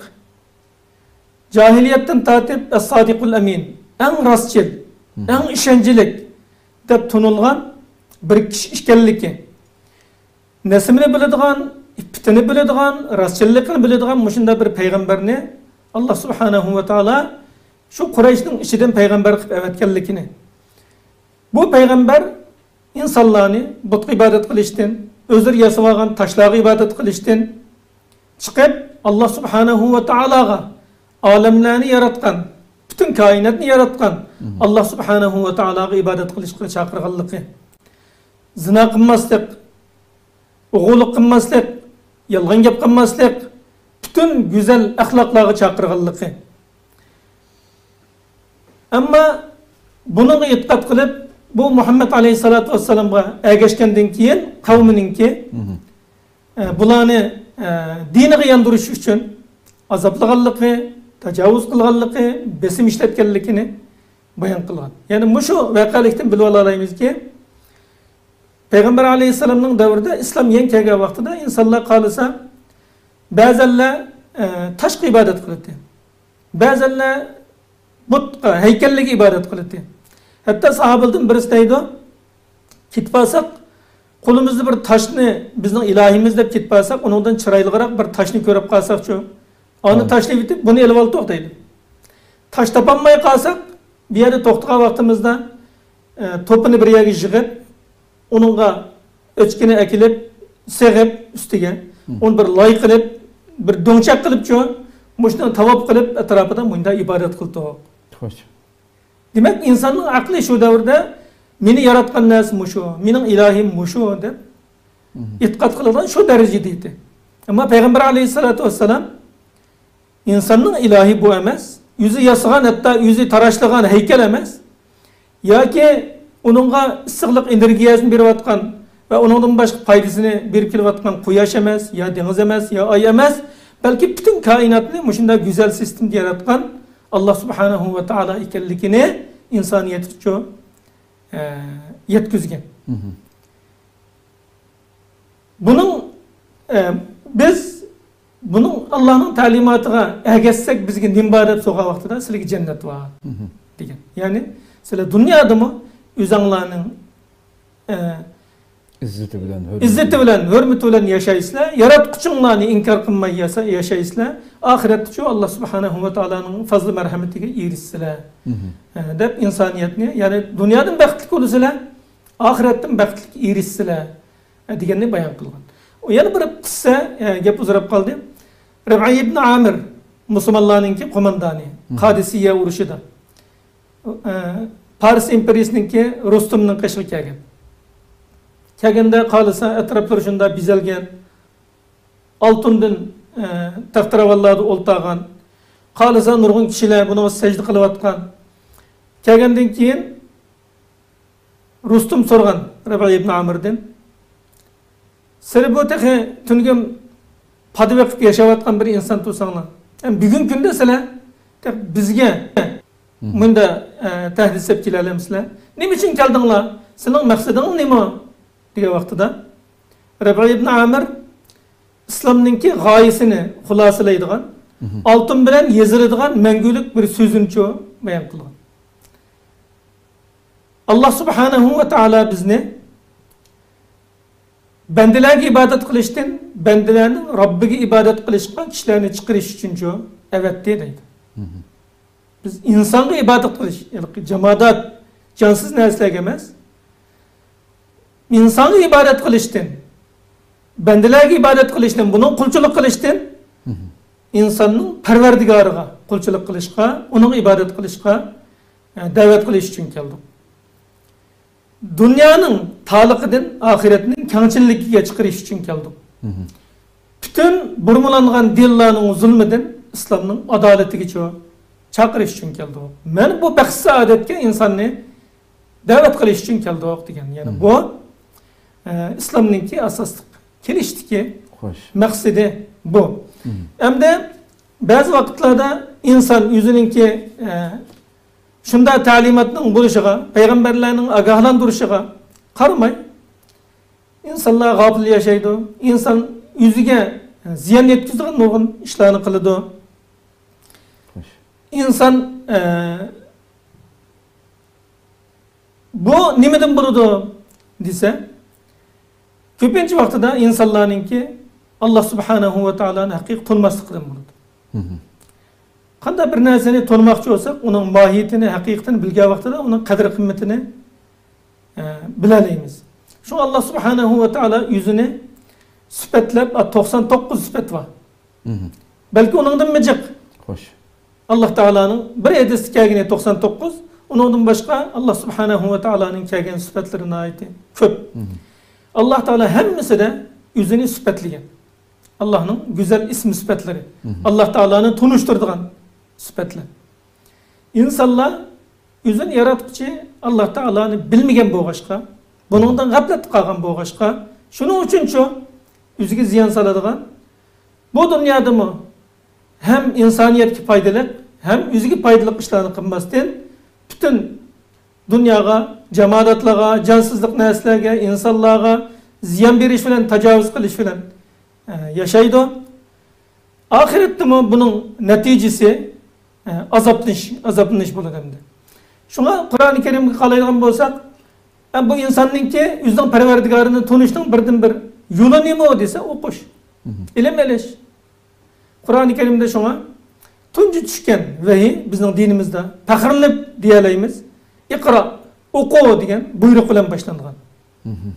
جاھىلىيەتتىن تارتىپ ئەس-سادىقۇل ئەمىن، ئەڭ راستچىل، مم. ئەڭ ئىشەنچلىك دەپ تونۇلغان بىر كىشى ئىكەنلىكى، نەسىبىنى بىلىدىغان، ئىپپىتىنى بىلىدىغان، راستچىللىقىنى بىلىدىغان مۇشۇنداق بىر پەيغەمبەرنى ئاللا سۇبھانەھۇ ۋە تائالا شۇ قۇرەيشنىڭ ئىچىدىن پەيغەمبەر قىلىپ ئەۋەتكەنلىكىنى، بۇ پەيغەمبەر ئىنسانلارنى بۇتقا ئىبادەت قىلىشتىن، ئۆزلىرى ياسىۋالغان تاشلارغا ئىبادەت قىلىشتىن چىقىپ، ئاللا سۇبھانەھۇ ۋە تائالاغا، ئالەملەرنى ياراتقان، پۈتۈن كائىناتنى ياراتقان مم. ئاللا سۇبھانەھۇ ۋە تائالاغا ئىبادەت قىلىشقا چاقىرغانلىقى، زىنا قىلماسلىق، ئوغرىلىق قىلماسلىق، يالغان گەپ قىلماسلىق، پۈتۈن گۈزەل ئەخلاقلارغا چاقىرغانلىقى. ئەمما بۇنىڭغا ئېتىقاد قىلىپ، بۇ مۇھەممەد ئەلەيھىسسالاتۇ ۋەسسالامغا ئەگەشكەندىن كېيىن قەۋمىنىڭكى، مم. ئە، بۇلارنى، ئە، دىنىغا ياندۇرۇش ئۈچۈن ئازابلىغانلىقى، تاجاۋۇز قىلغانلىقى، بېسىم ئىشلەتكەنلىكىنى بايان قىلغان. يەنى مۇشۇ ۋەقەلىكتىن بىلىۋالالايمىزكى، پەيغەمبەر ئەلەيھىسسالامنىڭ دەۋرىدە ئىسلام يېڭى كەلگەن ۋاقتىدا ئىنسانلار خالىسا، بەزەنلەر، ئە، تاشقا ئىبادەت قىلاتتى. بەزەنلەر بۇتقا، ھەيكەللەرگە ئىبادەت قىلاتتى. ھەتتا ساھابىلەردىن بىرسى دەيدۇ، كېتىپ قالساق، قولىمىزدا بىر تاشنى بىزنىڭ ئىلاھىمىز دەپ كېتىپ قالساق، ئۇنىڭدىن چىرايلىقراق بىر تاشنى كۆرۈپ قالساقچۇ؟ ئانى ھە. تاشلىۋېتىپ، بۇنى ئېلىۋالدۇق دەيدۇ. تاش تاپالماي قالساق، بۇ يەردە توختىغان ۋاقتىمىزدا، ئە، توپىنى بىر يەرگە يىغىپ، ئۇنىڭغا ئۆچكىنى ئەكېلىپ، سېغىپ ئۈستىگە، مم. ئۇنى بىر لاي قىلىپ، بىر دۆڭچەك قىلىپچۇ، مۇشۇنى تاۋاپ قىلىپ، ئەتراپىدا مۇنداق ئىبادەت قىلدۇق. خوش. دېمەك، ئىنساننىڭ ئەقلى شۇ دەۋردە مېنى ياراتقان نەرسە مۇشۇ، مېنىڭ ئىلاھىم مۇشۇ دەپ مم. ئېتىقاد قىلىدىغان شۇ دەرىجىدە ئىدى. ئەمما پەيغەمبەر ئەلەيھىسسالاتۇ ۋەسسالام ئىنساننىڭ ئىلاھى بۇ ئەمەس، ئۆزى ياسىغان، ھەتتا ئۆزى تاراشلىغان ھەيكەل ئەمەس، ياكى ئۇنىڭغا ئىسسىقلىق ئېنېرگىيەسىنى بېرىۋاتقان ۋە ئۇنىڭدىن باشقا پايدىسىنى بېرىپ كېلىۋاتقان قۇياش ئەمەس، يا دېڭىز ئەمەس، يا ئاي ئەمەس، بەلكى پۈتۈن كائىناتنى مۇشۇنداق گۈزەل سىستېمىدا ياراتقان ئاللا سۇبھانەھۇ ۋە تائالا ئىكەنلىكىنى ئىنسانىيەتكىچۇ، ئە، يەتكۈزگەن. مم. بۇنىڭ، ئە، بىز بۇنىڭ، ئاللانىڭ تەلىماتىغا ئەگەشسەك بىزگە نېمە بار دەپ سورىغان ۋاقتىدا، سىلەرگە جەننەت بار، مم. دېگەن. يەنى سىلەر دۇنيادىمۇ ئۆزۈڭلارنىڭ، ئە، ئىززىتى بىلەن، ھۆرمىتى ئىززىتى بىلەن، ھۆرمىتى بىلەن ياشايسىلەر، ياراتقۇچىڭلارنى ئىنكار قىلماي ياسا-، ياشايسىلەر، ئاخىرەتتىچۇ ئاللا سۇبھانەھۇ ۋە تائالانىڭ پەزلى مەرھەمىتىگە ئېرىشىسىلەر، مم. ئە، دەپ ئىنسانىيەتنى، يەنى دۇنيادىن بەختلىك بولىسىلەر، ئاخىرەتتىن بەختلىك ئېرىشىسىلەر. دېگەننى بايان قىلغان. ئۇ يەنە بىر قىسسە، ئە، گەپ ئۇزىراپ قالدى. رىبئى ئىبن ئامىر، مۇسۇلمانلارنىڭكى قوماندانى، مم. قادىسىيە ئۇرۇشىدا، ئە، پارس ئىمپېرىيىسىنىڭكى رۇستۇمنىڭ قېشىغا كەلگەن. كەلگەندە قالسا ئەتراپلىرى شۇنداق بېزەلگەن، ئالتۇندىن، ئە، تەختىراۋانلاردا ئولتۇرغان. قالسا نۇرغۇن كىشىلەر بۇنىڭغا سەجدە قىلىۋاتقان. كەلگەندىن كېيىن رۇستۇم سورىغان رەبىئە ئىبن ئامىردىن، سىلەر بۇ تېخى تۈنۈگۈن پادا بېقىپ ياشاۋاتقان بىر ئىنسان تۇرساڭلار، ھەم بۈگۈنكى كۈندە سىلەر تېخى بىزگە مم. مۇنداق، ئە، تەھدىت سېلىپ كېلەلەمسىلەر؟ نېمە ئۈچۈن كەلدىڭلار؟ سېنىڭ مەقسىتىڭ نېمە؟ دېگەن ۋاقتىدا رەبىئە ئىبن ئامىر ئىسلامنىڭكى غايىسىنى خۇلاسىلەيدىغان، مم. ئالتۇن بىلەن يېزىلىدىغان مەڭگۈلۈك بىر سۆزنىچۇ بايان قىلغان. ئاللا سۇبھانەھۇ ۋە تائالا بىزنى بەندىلەرگە ئىبادەت قىلىشتىن، بەندىلەرنىڭ رەببىگە ئىبادەت قىلىشقا كىشىلەرنى چىقىرىش ئۈچۈنچۇ ئەۋەتتى دەيدۇ. مم. بىز ئىنسانغا ئىبادەت قىلىش، يەنى جامادات، جانسىز نەرسىلەرگە ئەمەس، ئىنسانغا ئىبادەت قىلىشتىن، بەندىلەرگە ئىبادەت قىلىشتىن، بۇنىڭ قۇلچىلىق قىلىشتىن، مم. ئىنساننىڭ پەرۋەردىگارىغا قۇلچىلىق قىلىشقا، ئۇنىڭغا ئىبادەت قىلىشقا، ئە، دەۋەت قىلىش ئۈچۈن كەلدۇق. دۇنيانىڭ تارلىقىدىن ئاخىرەتنىڭ كەڭچىللىكىگە چىقىرىش ئۈچۈن كەلدۇق. مم. پۈتۈن بۇرمىلانغان دىنلارنىڭ زۇلمىدىن ئىسلامنىڭ ئادالىتىگىچۇ چاقىرىش ئۈچۈن كەلدۇق. مانا بۇ بەخت سائادەتكە ئىنساننى دەۋەت قىلىش ئۈچۈن كەلدۇق دېگەن. يەنى مم. بۇ، ئە، ئىسلامنىڭكى ئاساسلىق كېلىشتىكى خوش. مەقسىتى بۇ. مم. ئەمدى بەزى ۋاقىتلاردا ئىنسان ئۆزىنىڭكى، ئە، شۇنداق تەلىماتنىڭ بولۇشىغا، پەيغەمبەرلەرنىڭ ئاگاھلاندۇرۇشىغا قارىماي، ئىنسانلار غاپىل ياشايدۇ. ئىنسان ئۆزىگە زىيان يەتكۈزىدىغان نۇرغۇن ئىشلارنى قىلىدۇ. خوش. ئىنسان، ئە، بۇ نېمىدىن بولىدۇ دېسە، كۆپىنچە ۋاقتىدا ئىنسانلارنىڭكى ئاللا سۇبھانەھۇ ۋە تائالانى ھەقىقىي تونۇماسلىقىدىن بولىدۇ. مم. قانداق بىر نەرسىنى تونۇماقچى بولساق، ئۇنىڭ ماھىيىتىنى، ھەقىقىتىنى بىلگەن ۋاقتىدا ئۇنىڭ قەدىر-قىممىتىنى، ئە، بىلەلەيمىز. شۇڭا ئاللا سۇبھانەھۇ ۋە تائالا ئۆزىنى سۈپەتلەپ، توقسان توققۇز سۈپەت بار. مھم. بەلكى ئۇنىڭدىنمۇ جىق. خوش. ئاللا تائالانىڭ بىر ھەدىستە كەلگىنى توقسان توققۇز، ئۇنىڭدىن باشقا ئاللا سۇبھانەھۇ ۋە تائالانىڭ كەلگەن سۈپەتلىرى ناھايىتى كۆپ. مھم. ئاللا تائالا ھەممىسىدە ئۆزىنى سۈپەتلىگەن. ئاللانىڭ گۈزەل ئىسمى سۈپەتلىرى. مھم. ئاللا تائالانى تونۇشتۇرىدىغان سۈپەتلەر. ئىنسانلار ئۆزىنى ياراتقۇچى ئاللا تائالانى بىلمىگەن بولغاچقا، بۇنىڭدىن غەپلەتتە قالغان بولغاچقا، شۇنىڭ ئۈچۈنچۇ ئۆزىگە زىيان سالىدىغان، بۇ دۇنيادىمۇ ھەم ئىنسانىيەتكە پايدىلىق، ھەم ئۆزىگە پايدىلىق ئىشلارنى قىلماستىن، پۈتۈن دۇنياغا، جاماداتلارغا، جانسىزلىق نەرسىلەرگە، ئىنسانلارغا زىيان بېرىش بىلەن، تاجاۋۇز قىلىش بىلەن، ئە، ياشايدۇ. ئاخىرەتتىمۇ بۇنىڭ نەتىجىسى، ئە، ئازابلىنىش، ئازابلىنىش بولىدۇ ئەمدى. شۇڭا قۇرئانى كەرىمگە قارايدىغان بولساق، ئە، بۇ ئىنساننىڭكى ئۆزىنىڭ پەرۋەردىگارىنى تونۇشنىڭ بىردىنبىر يولى نېمە دېسە، ئوقۇش، مھم. ئىلىم ئېلىش. قۇرئانى كەرىمدە شۇڭا تۇنجى چۈشكەن ۋەھىي بىزنىڭ دىنىمىزدا، پەخىرلىنىپ دېيەلەيمىز، «ئىقرا»، ئوقۇ دېگەن بۇيرۇق بىلەن باشلانغان. مھم.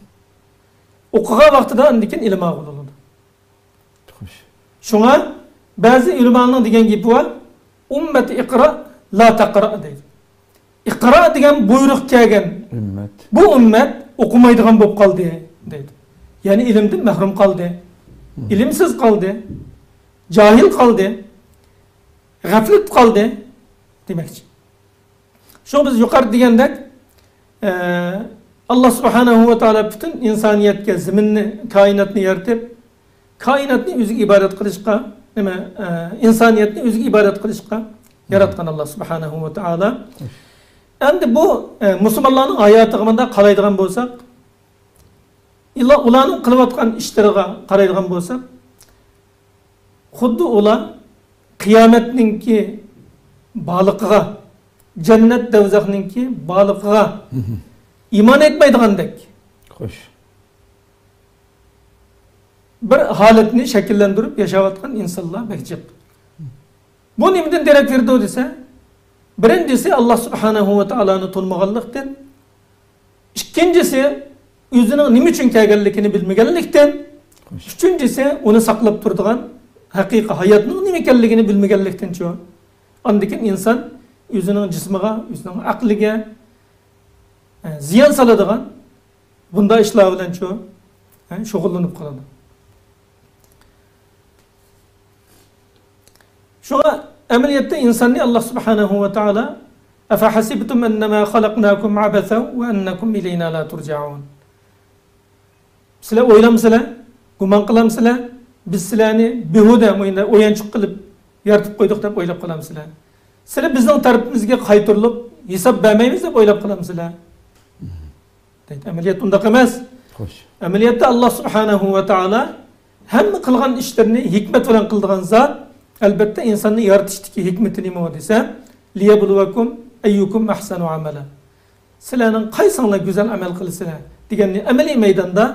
ئوقۇغان ۋاقتىدا ئاندىن كېيىن ئىلىم ئالغىلى بولىدۇ. خوش. شۇڭا بەزى ئۆلىمالارنىڭ دېگەن گېپى بار، «ئۇممەت ئىقرا، لا تەقرا» دەيدۇ. ئىقرا دېگەن بۇيرۇق كەلگەن. ئۈممەت. بۇ ئۈممەت ئوقۇمايدىغان بولۇپ قالدى دەيدۇ. يەنى ئىلىمدىن مەھرۇم قالدى. مم. ئىلىمسىز قالدى. جاھىل قالدى. غەپلەت قالدى دېمەكچى. شۇڭا بىز يۇقىرىدا دېگەندەك، ئە، ئاللا سۇبھانەھۇ ۋە تائالا پۈتۈن ئىنسانىيەتكە زېمىننى، كائىناتنى يارىتىپ، كائىناتنى ئۆزىگە ئىبادەت قىلىشقا، نېمە، ئە، ئىنسانىيەتنى ئۆزىگە ئىبادەت قىلىشقا ياراتقان ئاللا سۇبھانەھۇ ۋە تائالا. ئەمدى بۇ، ئە، مۇسۇلمانلارنىڭ ھاياتىغا مۇنداق قارايدىغان بولساق، ئىللا ئۇلارنىڭ قىلىۋاتقان ئىشلىرىغا قارايدىغان بولساق، خۇددى ئۇلار قىيامەتنىڭكى بارلىقىغا، جەننەت، دوزاخنىڭكى بارلىقىغا ئىمان ئېيتمايدىغاندەك. خوش. بىر ھالەتنى شەكىللەندۈرۈپ ياشاۋاتقان ئىنسانلار بەك جىق. بۇ نېمىدىن دېرەك بېرىدۇ دېسە، بىرىنچىسى، ئاللا سۇبھانەھۇ ۋە تائالانى تونۇمىغانلىقتىن، ئىككىنچىسى، ئۆزىنىڭ نېمە ئۈچۈن كەلگەنلىكىنى بىلمىگەنلىكتىن، ئۈچىنچىسى، ئۇنى ساقلاپ تۇرىدىغان ھەقىقىي ھاياتنىڭ نېمە ئىكەنلىكىنى بىلمىگەنلىكتىنچۇ. ئاندىن كېيىن ئىنسان ئۆزىنىڭ جىسمىغا، ئۆزىنىڭ ئەقلىگە، ئە، زىيان سالىدىغان بۇنداق ئىشلار بىلەنچۇ، ئە، شۇغۇللىنىپ قالىدۇ. شۇڭا ئەمەلىيەتتە ئىنساننى ئاللا سۇبھانەھۇ ۋە تائالا، «ئەفەھەسىبتۇم ئەننەما خەلەقناكۇم ئەبەسەن ۋە ئەننەكۇم ئىلەينا لا تۇرجەئۇن.» سىلەر ئويلامسىلەر؟ گۇمان قىلامسىلەر؟ بىز سىلەرنى بىھۇدە، مۇنداق ئويۇنچۇق قىلىپ يارىتىپ قويدۇق دەپ ئويلاپ قالامسىلەر؟ سىلەر بىزنىڭ تەرىپىمىزگە قايتۇرۇلۇپ ھېساب بەرمەيمىز دەپ ئويلاپ قالامسىلەر؟ دەيدۇ. ئەمەلىيەتتە ئۇنداق ئەمەس. خوش. ئەمەلىيەتتە ئاللا سۇبھانەھۇ ۋە تائالا ھەممە قىلغان ئىشلىرىنى ھېكمەت بىلەن قىلىدىغان زات. ئەلبەتتە، ئىنساننى يارىتىشتىكى ھېكمىتى نېمە دېسە، «لىيەبلۇۋەكۇم ئەييۇكۇم ئەھسەنۇ ئەمەلا.» سىلەرنىڭ قايسىڭلار گۈزەل ئەمەل قىلىسىلەر دېگەننى ئەمەلىي مەيداندا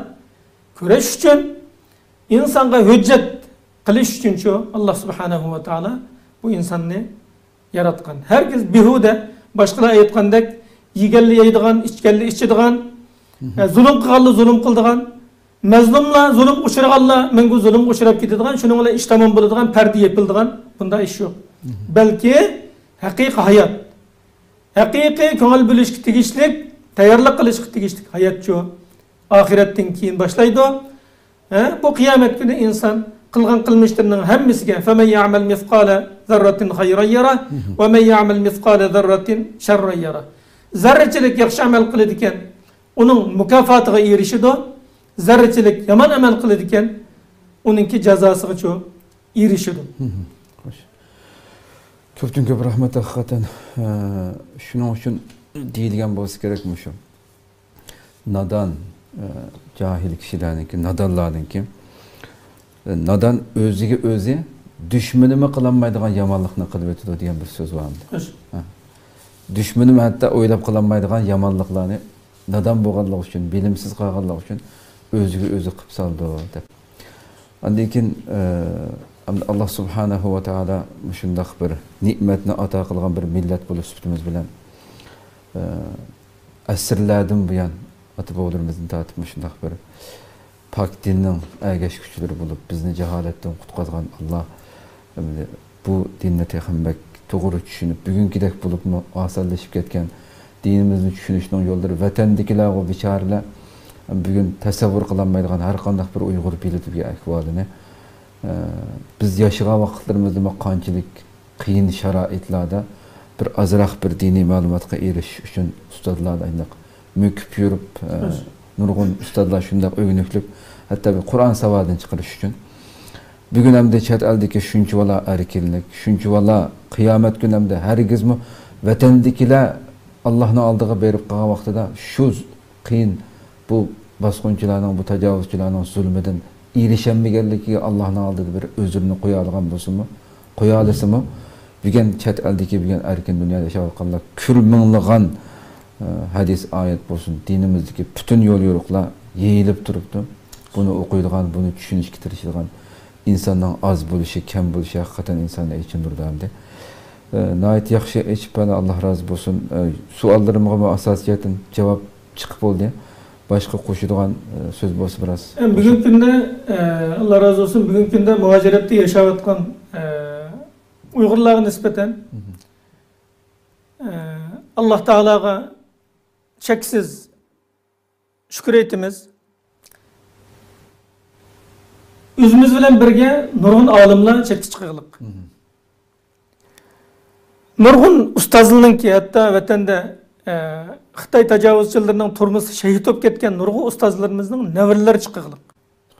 كۆرۈش ئۈچۈن، ئىنسانغا ھۆججەت قىلىش ئۈچۈنچۇ، ئاللا سۇبھانەھۇ ۋە تائالا بۇ ئىنساننى ياراتقان. ھەرگىز بىھۇدە، باشقىلار ئېيتقاندەك، يېگەنلا يەيدىغان، ئىچكەنلا ئىچىدىغان، ئە، زۇلۇم قىلغانلا زۇلۇم قىلىدىغان، مەزلۇملار، زۇلۇمغا ئۇچرىغانلار مەڭگۈ زۇلۇمغا ئۇچراپ كېتىدىغان، شۇنىڭ بىلەن ئىش تامام بولىدىغان، پەردە يېپىلىدىغان، بۇنداق ئىش يوق. بەلكى ھەقىقىي ھايات، ھەقىقىي كۆڭۈل بۆلۈشكە تېگىشلىك، تەييارلىق قىلىشقا تېگىشلىك ھاياتچۇ، ئاخىرەتتىن كېيىن باشلايدۇ. ھە، بۇ قىيامەت كۈنى ئىنسان قىلغان قىلمىشلىرىنىڭ ھەممىسىگە، فَمَنْ يَعْمَلْ مِثْقَالَ ذَرَّةٍ خَيْرًا يَرَهُ، وَمَنْ يَعْمَلْ مِثْقَالَ ذَرَّةٍ شَرًّا يَرَهُ. زەررىچىلىك ياخشى ئەمەل قىلىدىكەن، ئۇنىڭ مۇكاپاتىغا ئېرىشىدۇ. زەررىچىلىك يامان ئەمەل قىلىدىكەن، ئۇنىڭكى جازاسىغىچۇ ئېرىشىدۇ. خوش. كۆپتىن كۆپ رەھمەت ھەقىقەتەن. ئە، شۇنىڭ ئۈچۈن دېيىلگەن بولسا كېرەك مۇشۇ. نادان، ئە، جاھىل كىشىلەرنىڭكى، نادانلارنىڭكى، ئە، نادان ئۆزىگە ئۆزى دۈشمىنىمۇ قىلالمايدىغان يامانلىقنى قىلىۋېتىدۇ دېگەن بىر سۆز بار ئەمدى. خوش. ھە. دۈشمىنىمۇ ھەتتا ئويلاپ قىلالمايدىغان يامانلىقلارنى نادان بولغانلىقى ئۈچۈن، بىلىمسىز قالغانلىقى ئۈچۈن ئۆزىگە ئۆزى قىلىپ سالىدۇ دەپ. ئاندىن كېيىن، ئە، ئەمدى ئاللا سۇبھانەھۇ ۋە تائالا مۇشۇنداق بىر نېمەتنى ئاتا قىلغان بىر مىللەت بولۇش سۈپىتىمىز بىلەن، ئە، ئەسىرلەردىن بۇيان ئاتا-بوۋىلىرىمىزدىن تارتىپ مۇشۇنداق بىر پاك دىننىڭ ئەگەشكۈچىلىرى بولۇپ، بىزنى جاھالەتتىن قۇتقازغان ئاللا بۇ دىننى تېخىمۇ بەك توغرا چۈشىنىپ، بۈگۈنكىدەك بولۇپمۇ ئاسانلىشىپ كەتكەن دىنىمىزنى چۈشىنىشنىڭ يوللىرى ۋەتەندىكىلەرغۇ بىچارىلەر بۈگۈن تەسەۋۋۇر قىلالمايدىغان ھەر قانداق بىر ئۇيغۇر بېلىدىكى ئەھۋالىنى، ئە، بىز ياشىغان ۋاقىتلىرىمىزدىمۇ قانچىلىك قىيىن شارائىتلاردا بىر ئازراق بىر دىنىي مەلۇماتقا ئېرىشىش ئۈچۈن ئۇستازلاردا ئايناق مۆكۈپ يۈرۈپ، ئە، نۇرغۇن ئۇستازلار شۇنداق ئۆگىنىشلىك، ھەتتا بىر قۇرئان ساۋادىنى چىقىرىش ئۈچۈن. بۈگۈن ئەمدى چەت ئەلدىكى شۇنچىۋالا ئەركىنلىك، شۇنچىۋالا قىيامەت كۈنى ئەمدى ھەرگىزمۇ ۋەتەندىكىلەر ئاللاھنىڭ ئالدىغا بېرىپ قالغان ۋاقتىدا شۇ قىيىن بۇ باسقۇنچىلارنىڭ، بۇ تاجاۋۇزچىلارنىڭ زۇلمىدىن ئېرىشەلمىگەنلىكىگە ئاللاھنىڭ ئالدىدا بىر ئۆزرىنى قويالىغان بولسىمۇ، قويالىسىمۇ، بۈگۈن چەت ئەلدىكى، بۈگۈن ئەركىن دۇنيادا ياشاۋاتقانلار كۈل مىڭلىغان، ئە، ھەدىس، ئايەت بولسۇن، دىنىمىزدىكى پۈتۈن يول يورۇقلار يېيىلىپ تۇرۇپتۇ. بۇنى ئوقۇيدىغان، بۇنى چۈشىنىشكە تىرىشىدىغان ئىنساننىڭ ئاز بولۇشى، كەم بولۇشى ھەقىقەتەن ئىنساننى ئېچىندۇرىدۇ ئەمدى. ئە، ناھايىتى ياخشى ئېچىپ بەردى، ئاللا رازى بولسۇن. ئە، سوئاللىرىمغىمۇ ئاساسىي جەھەتتىن جاۋاب چىقىپ بولدى. باشقا قوشىدىغان، ئە، سۆز بولسا بىراز. ئەمما بۈگۈنكى كۈندە، ئە، ئاللا رازى بولسۇن، بۈگۈنكى كۈندە مۇھاجىرەتتە ياشاۋاتقان، ئە، ئۇيغۇرلارغا نىسبەتەن، مھم. ئە، ئاللا تائالاغا چەكسىز شۈكۈر ئېيتىمىز. ئۆزىمىز بىلەن بىرگە نۇرغۇن ئالىملار چەتكە چىقىغلىق. مھم. نۇرغۇن ئۇستازلارنىڭكى، ھەتتا ۋەتەندە، ئە، خىتاي تاجاۋۇزچىلىرىنىڭ تۈرمىسىدە شېھىت بولۇپ كەتكەن نۇرغۇن ئۇستازلىرىمىزنىڭ نەۋرىلىرى چىقىغلىق.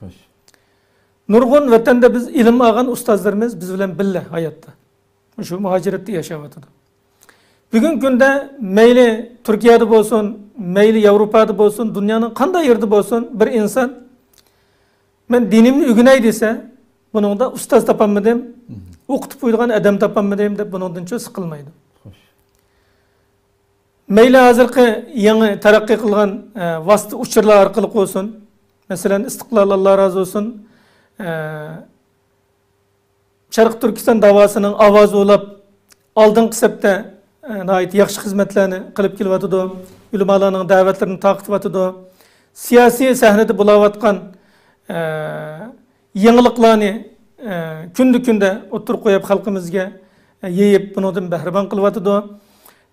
خوش. نۇرغۇن ۋەتەندە بىز ئىلىم ئالغان ئۇستازلىرىمىز بىز بىلەن بىللە ھاياتتا. مۇشۇ مۇھاجىرەتتە ياشاۋاتىدۇ. بۈگۈنكى كۈندە مەيلى تۈركىيەدە بولسۇن، مەيلى ياۋروپادا بولسۇن، دۇنيانىڭ قانداق يېرىدە بولسۇن، بىر ئىنسان، «مەن دىنىمنى ئۆگىنەي» دېسە، بۇنىڭدا ئۇستاز تاپالمىدىم، مھم. ئوقۇتۇپ قويىدىغان ئادەم تاپالمىدىم دەپ بۇنىڭدىنچۇ سىقىلمايدۇ. خوش. مەيلى ھازىرقى يېڭى تەرەققىي قىلغان، ئە، ۋاسىتە ئۇچۇرلار ئارقىلىق بولسۇن، مەسىلەن، ئىستىقلال، ئاللا رازى بولسۇن، ئە، شەرقىي تۈركىستان داۋاسىنىڭ ئاۋازى بولۇپ، ئالدىنقى سەپتە، ئە، ناھايىتى ياخشى خىزمەتلەرنى قىلىپ كېلىۋاتىدۇ. ئۆلىمالارنىڭ دەۋەتلىرىنى تارقىتىۋاتىدۇ. سىياسىي سەھنىدە بولاۋاتقان، ئە، يېڭىلىقلارنى، ئە، كۈندە-كۈندە ئوتتۇرىغا قويۇپ، خەلقىمىزگە، ئە، يېيىپ، بۇنىڭدىن بەھرىمەن قىلىۋاتىدۇ.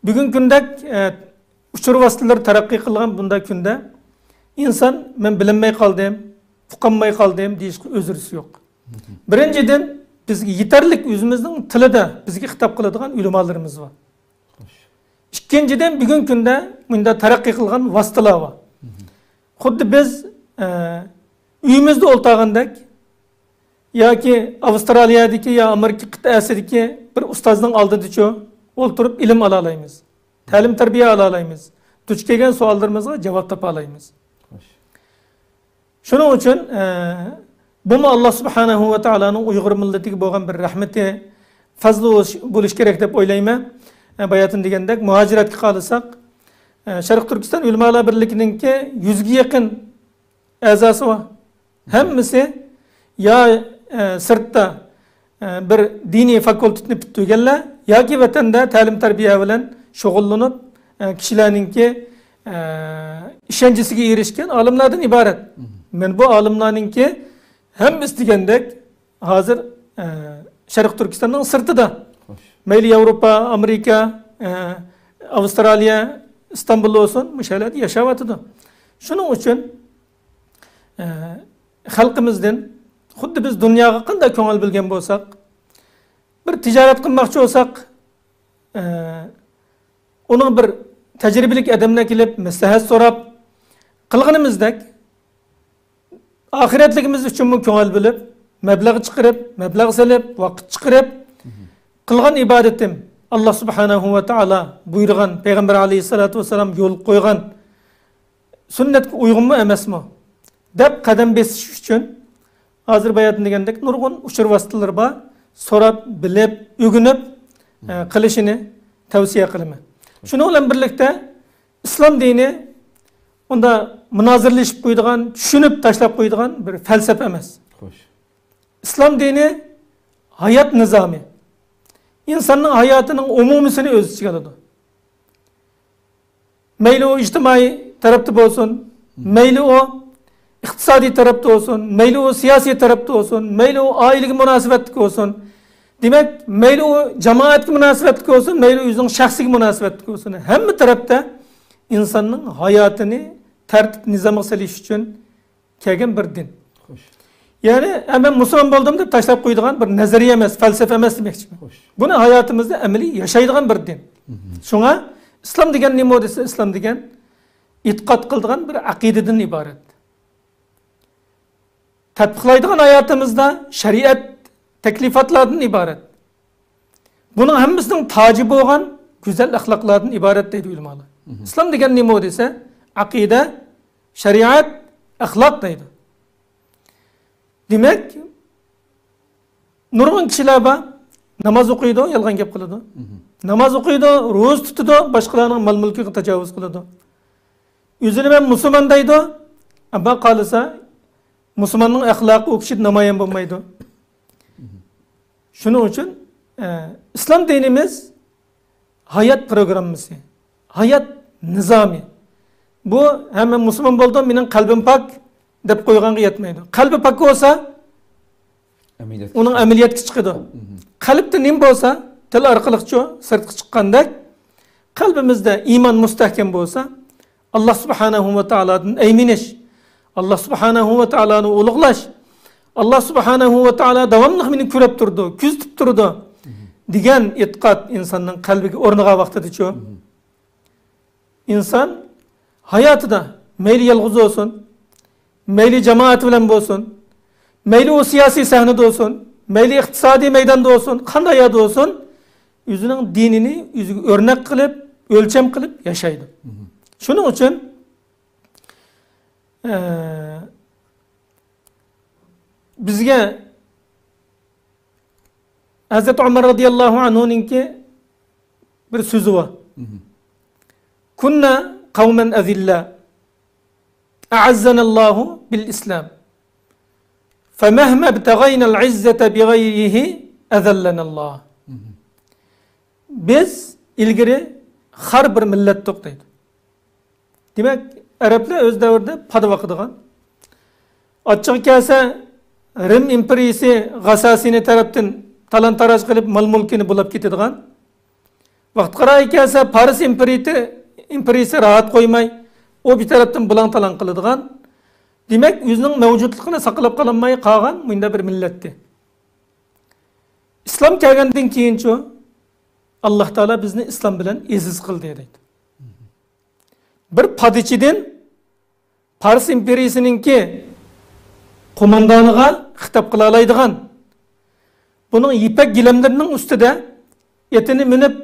بۈگۈنكى كۈندەك، ئە، ئۇچۇر ۋاسىتىلىرى تەرەققىي قىلغان بۇنداق كۈندە ئىنسان، «مەن بىلەلمەي قالدىم، ئۇقالماي قالدىم» دېيىشكە ئۆزرىسى يوق. بىرىنچىدىن، بىزگە يېتەرلىك ئۆزىمىزنىڭ تىلىدا بىزگە خىتاب قىلىدىغان ئۆلىمالىرىمىز بار. ئىككىنچىدىن، بۈگۈنكى كۈندە مۇنداق تەرەققىي قىلغان ۋاسىتىلار بار. خۇددى بىز، ئە، ئۆيىمىزدە ئولتۇرغاندەك ياكى ئاۋسترالىيەدىكى يا ئامېرىكا قىتئەسىدىكى بىر ئۇستازنىڭ ئالدىدىچۇ ئولتۇرۇپ ئىلىم ئالالايمىز، تەلىم-تەربىيە ئالالايمىز، دۇچ كەلگەن سوئاللىرىمىزغا جاۋاب تاپالايمىز. خوش. شۇنىڭ ئۈچۈن، ئە، بۇمۇ ئاللا سۇبھانەھۇ ۋە تائالانىڭ ئۇيغۇر مىللىتىگە بولغان بىر رەھمىتى، پەزلى بولۇش، بولۇشى كېرەك دەپ ئويلايمەن. ئە، باياتىن دېگەندەك، مۇھاجىرەتكە قارىساق، ئە، شەرقىي تۈركىستان ئۆلىمالار بىرلىكىنىڭكى يۈزگە يېقىن ئەزاسى بار. ھەممىسى يا، ئە، سىرتتا، ئە، بىر دىنىي فاكۇلتېتنى پۈتتۈرگەنلەر ياكى ۋەتەندە تەلىم-تەربىيە بىلەن شۇغۇللىنىپ، ئە، كىشىلەرنىڭكى، ئە، ئىشەنچىسىگە ئېرىشكەن ئالىملاردىن ئىبارەت. مھم. مەن بۇ ئالىملارنىڭكى ھەممىسى دېگەندەك ھازىر، ئە، شەرقىي تۈركىستاننىڭ سىرتىدا. خوش. مەيلى ياۋروپا، ئامېرىكا، ئە، ئاۋسترالىيە، ئىستانبۇلدا بولسۇن، مۇشۇ يەرلەردە ياشاۋاتىدۇ. شۇنىڭ ئۈچۈن، ئە، خەلقىمىزدىن خۇددى بىز دۇنياغا قانداق كۆڭۈل بۆلگەن بولساق، بىر تىجارەت قىلماقچى بولساق، ئە، ئۇنىڭ بىر تەجرىبىلىك ئادەملەر كېلىپ مەسلىھەت سوراپ قىلغىنىمىزدەك، ئاخىرەتلىكىمىز ئۈچۈنمۇ كۆڭۈل بۆلۈپ، مەبلەغ چىقىرىپ، مەبلەغ سېلىپ، ۋاقىت چىقىرىپ قىلغان ئىبادىتىم، ئاللا سۇبھانەھۇ ۋە تائالا بۇيرۇغان، پەيغەمبەر ئەلەيھىسسالاتۇ ۋەسسالام يولغا قويغان سۈننەتكە ئۇيغۇنمۇ ئەمەسمۇ دەپ قەدەم بېسىش ئۈچۈن، ھازىر باياتىن دېگەندەك نۇرغۇن ئۇچۇر ۋاسىتىلىرى بار، سوراپ، بىلىپ، ئۆگىنىپ، ئە، قىلىشىنى تەۋسىيە قىلىمەن. شۇنىڭ بىلەن بىرلىكتە، ئىسلام دىنى ئۇنداق مۇنازىرىلىشىپ قويىدىغان، چۈشىنىپ تاشلاپ قويىدىغان بىر پەلسەپە ئەمەس. خوش. ئىسلام دىنى ھايات نىزامى. ئىنساننىڭ ھاياتىنىڭ ئومۇمىيسىنى ئۆز ئىچىگە ئالىدۇ. مەيلى ئۇ ئىجتىمائىي تەرەپتە بولسۇن، مەيلى ئۇ ئىقتىسادىي تەرەپتە بولسۇن، مەيلى ئۇ سىياسىي تەرەپتە بولسۇن، مەيلى ئۇ ئائىلىگە مۇناسىۋەتلىك بولسۇن، دېمەك، مەيلى ئۇ جامائەتكە مۇناسىۋەتلىك بولسۇن، مەيلى ئۆزىنىڭ شەخسىگە مۇناسىۋەتلىك بولسۇن، ھەممە تەرەپتە ئىنساننىڭ ھاياتىنى تەرتىپ نىزامغا سېلىش ئۈچۈن كەلگەن بىر دىن. خوش. يەنى، «ھە، مەن مۇسۇلمان بولدۇم» دەپ تاشلاپ قويىدىغان بىر نەزەرىيە ئەمەس، پەلسەپە ئەمەس دېمەكچىمەن. خوش. بۇنى ھاياتىمىزدا ئەمەلىي ياشايدىغان بىر دىن. مم. شۇڭا ئىسلام دېگەن نېمە دېسە، ئىسلام دېگەن ئېتىقاد قىلىدىغان بىر ئەقىدىدىن ئىبارەت. تەتبىقلايدىغان ھاياتىمىزدا شەرىئەت تەكلىپاتلاردىن ئىبارەت. بۇنىڭ ھەممىسىنىڭ تاجى بولغان گۈزەل ئەخلاقلاردىن ئىبارەت دەيدۇ ئۆلىمالار. مم. ئىسلام دېگەن نېمە دېسە، ئەقىدە، شەرىئەت، ئەخلاق دەيدۇ. دېمەك، نۇرغۇن كىشىلەر بار، ناماز ئوقۇيدۇ، يالغان گەپ قىلىدۇ. مم. ناماز ئوقۇيدۇ، روزا تۇتىدۇ، باشقىلارنىڭ مال-مۈلكىگە تاجاۋۇز قىلىدۇ. ئۆزىنى «مەن مۇسۇلمان» دەيدۇ، ئەمما قالسا مۇسۇلماننىڭ ئەخلاقى ئۇ كىشىدە نامايان بولمايدۇ. مم. شۇنىڭ ئۈچۈن، ئە، ئىسلام دىنىمىز ھايات پروگراممىسى، ھايات نىزامى. بۇ، «ھە، مەن مۇسۇلمان بولدۇم، مېنىڭ قەلبىم پاك» دەپ قويغانغا يەتمەيدۇ. قەلبى پاك بولسا، ئەمەلىيەتكە ئۇنىڭ چىقىدۇ. ئەمەلىيەتكە چىقىدۇ. مم. قەلبتە نېمە بولسا، تىل ئارقىلىقچۇ سىرتقا چىققاندەك، قەلبىمىزدە ئىمان مۇستەھكەم بولسا، ئاللا سۇبھانەھۇ ۋە تائالادىن ئەيمىنىش، ئاللا سۇبھانەھۇ ۋە تائالانى ئۇلۇغلاش، ئاللا سۇبھانەھۇ ۋە تائالا داۋاملىق مېنى كۆرۈپ تۇرىدۇ، كۆزىتىپ تۇرىدۇ دېگەن ئېتىقاد ئىنساننىڭ قەلبىگە ئورنىغان ۋاقتىدىچۇ، ئىنسان ھاياتىدا مەيلى يالغۇز بولسۇن، مەيلى جامائەت بىلەن بولسۇن، مەيلى ئۇ سىياسىي سەھنىدە بولسۇن، مەيلى ئىقتىسادىي مەيداندا بولسۇن، قانداق يەردە بولسۇن، ئۆزىنىڭ دىنىنى ئۆزىگە ئۆرنەك قىلىپ، ئۆلچەم قىلىپ ياشايدۇ. مم. شۇنىڭ ئۈچۈن، ئە، بىزگە ھەزرەت ئۆمەر رازىياللاھۇ ئەنھۇنىڭكى بىر سۆزى بار. مم. «كنا قوما أذلاء أعزنا الله بالإسلام فمهما ابتغينا العزة بغيره أذلنا الله.» مم. بىز ئىلگىرى خار بىر مىللەتتۇق دەيدۇ. دېمەك، ئەرەبلەر ئۆز دەۋرىدە پادا باقىدىغان. ئاچچىقى كەلسە، رىم ئىمپېرىيىسى غەسسانى تەرەپتىن تالان-تاراج قىلىپ، مال-مۈلكىنى بۇلاپ كېتىدىغان. ۋاقتى قارايى كەلسە، پارس ئىمپېرىيىتى-، ئىمپېرىيىسى راھەت قويماي، ئۇ بىر تەرەپتىن بۇلاڭ-تالاڭ قىلىدىغان. دېمەك، ئۆزىنىڭ مەۋجۇتلۇقىنى ساقلاپ قالالماي قالغان مۇنداق بىر مىللەتتى. ئىسلام كەلگەندىن كېيىنچۇ، ئاللا تائالا بىزنى ئىسلام بىلەن ئەزىز قىلدى دەيدۇ. بىر پادىچىدىن پارس ئىمپېرىيىسىنىڭكى قوماندانىغا خىتاب قىلالايدىغان، بۇنىڭ يىپەك گىلەملىرىنىڭ ئۈستىدە ئېتىنى مىنىپ،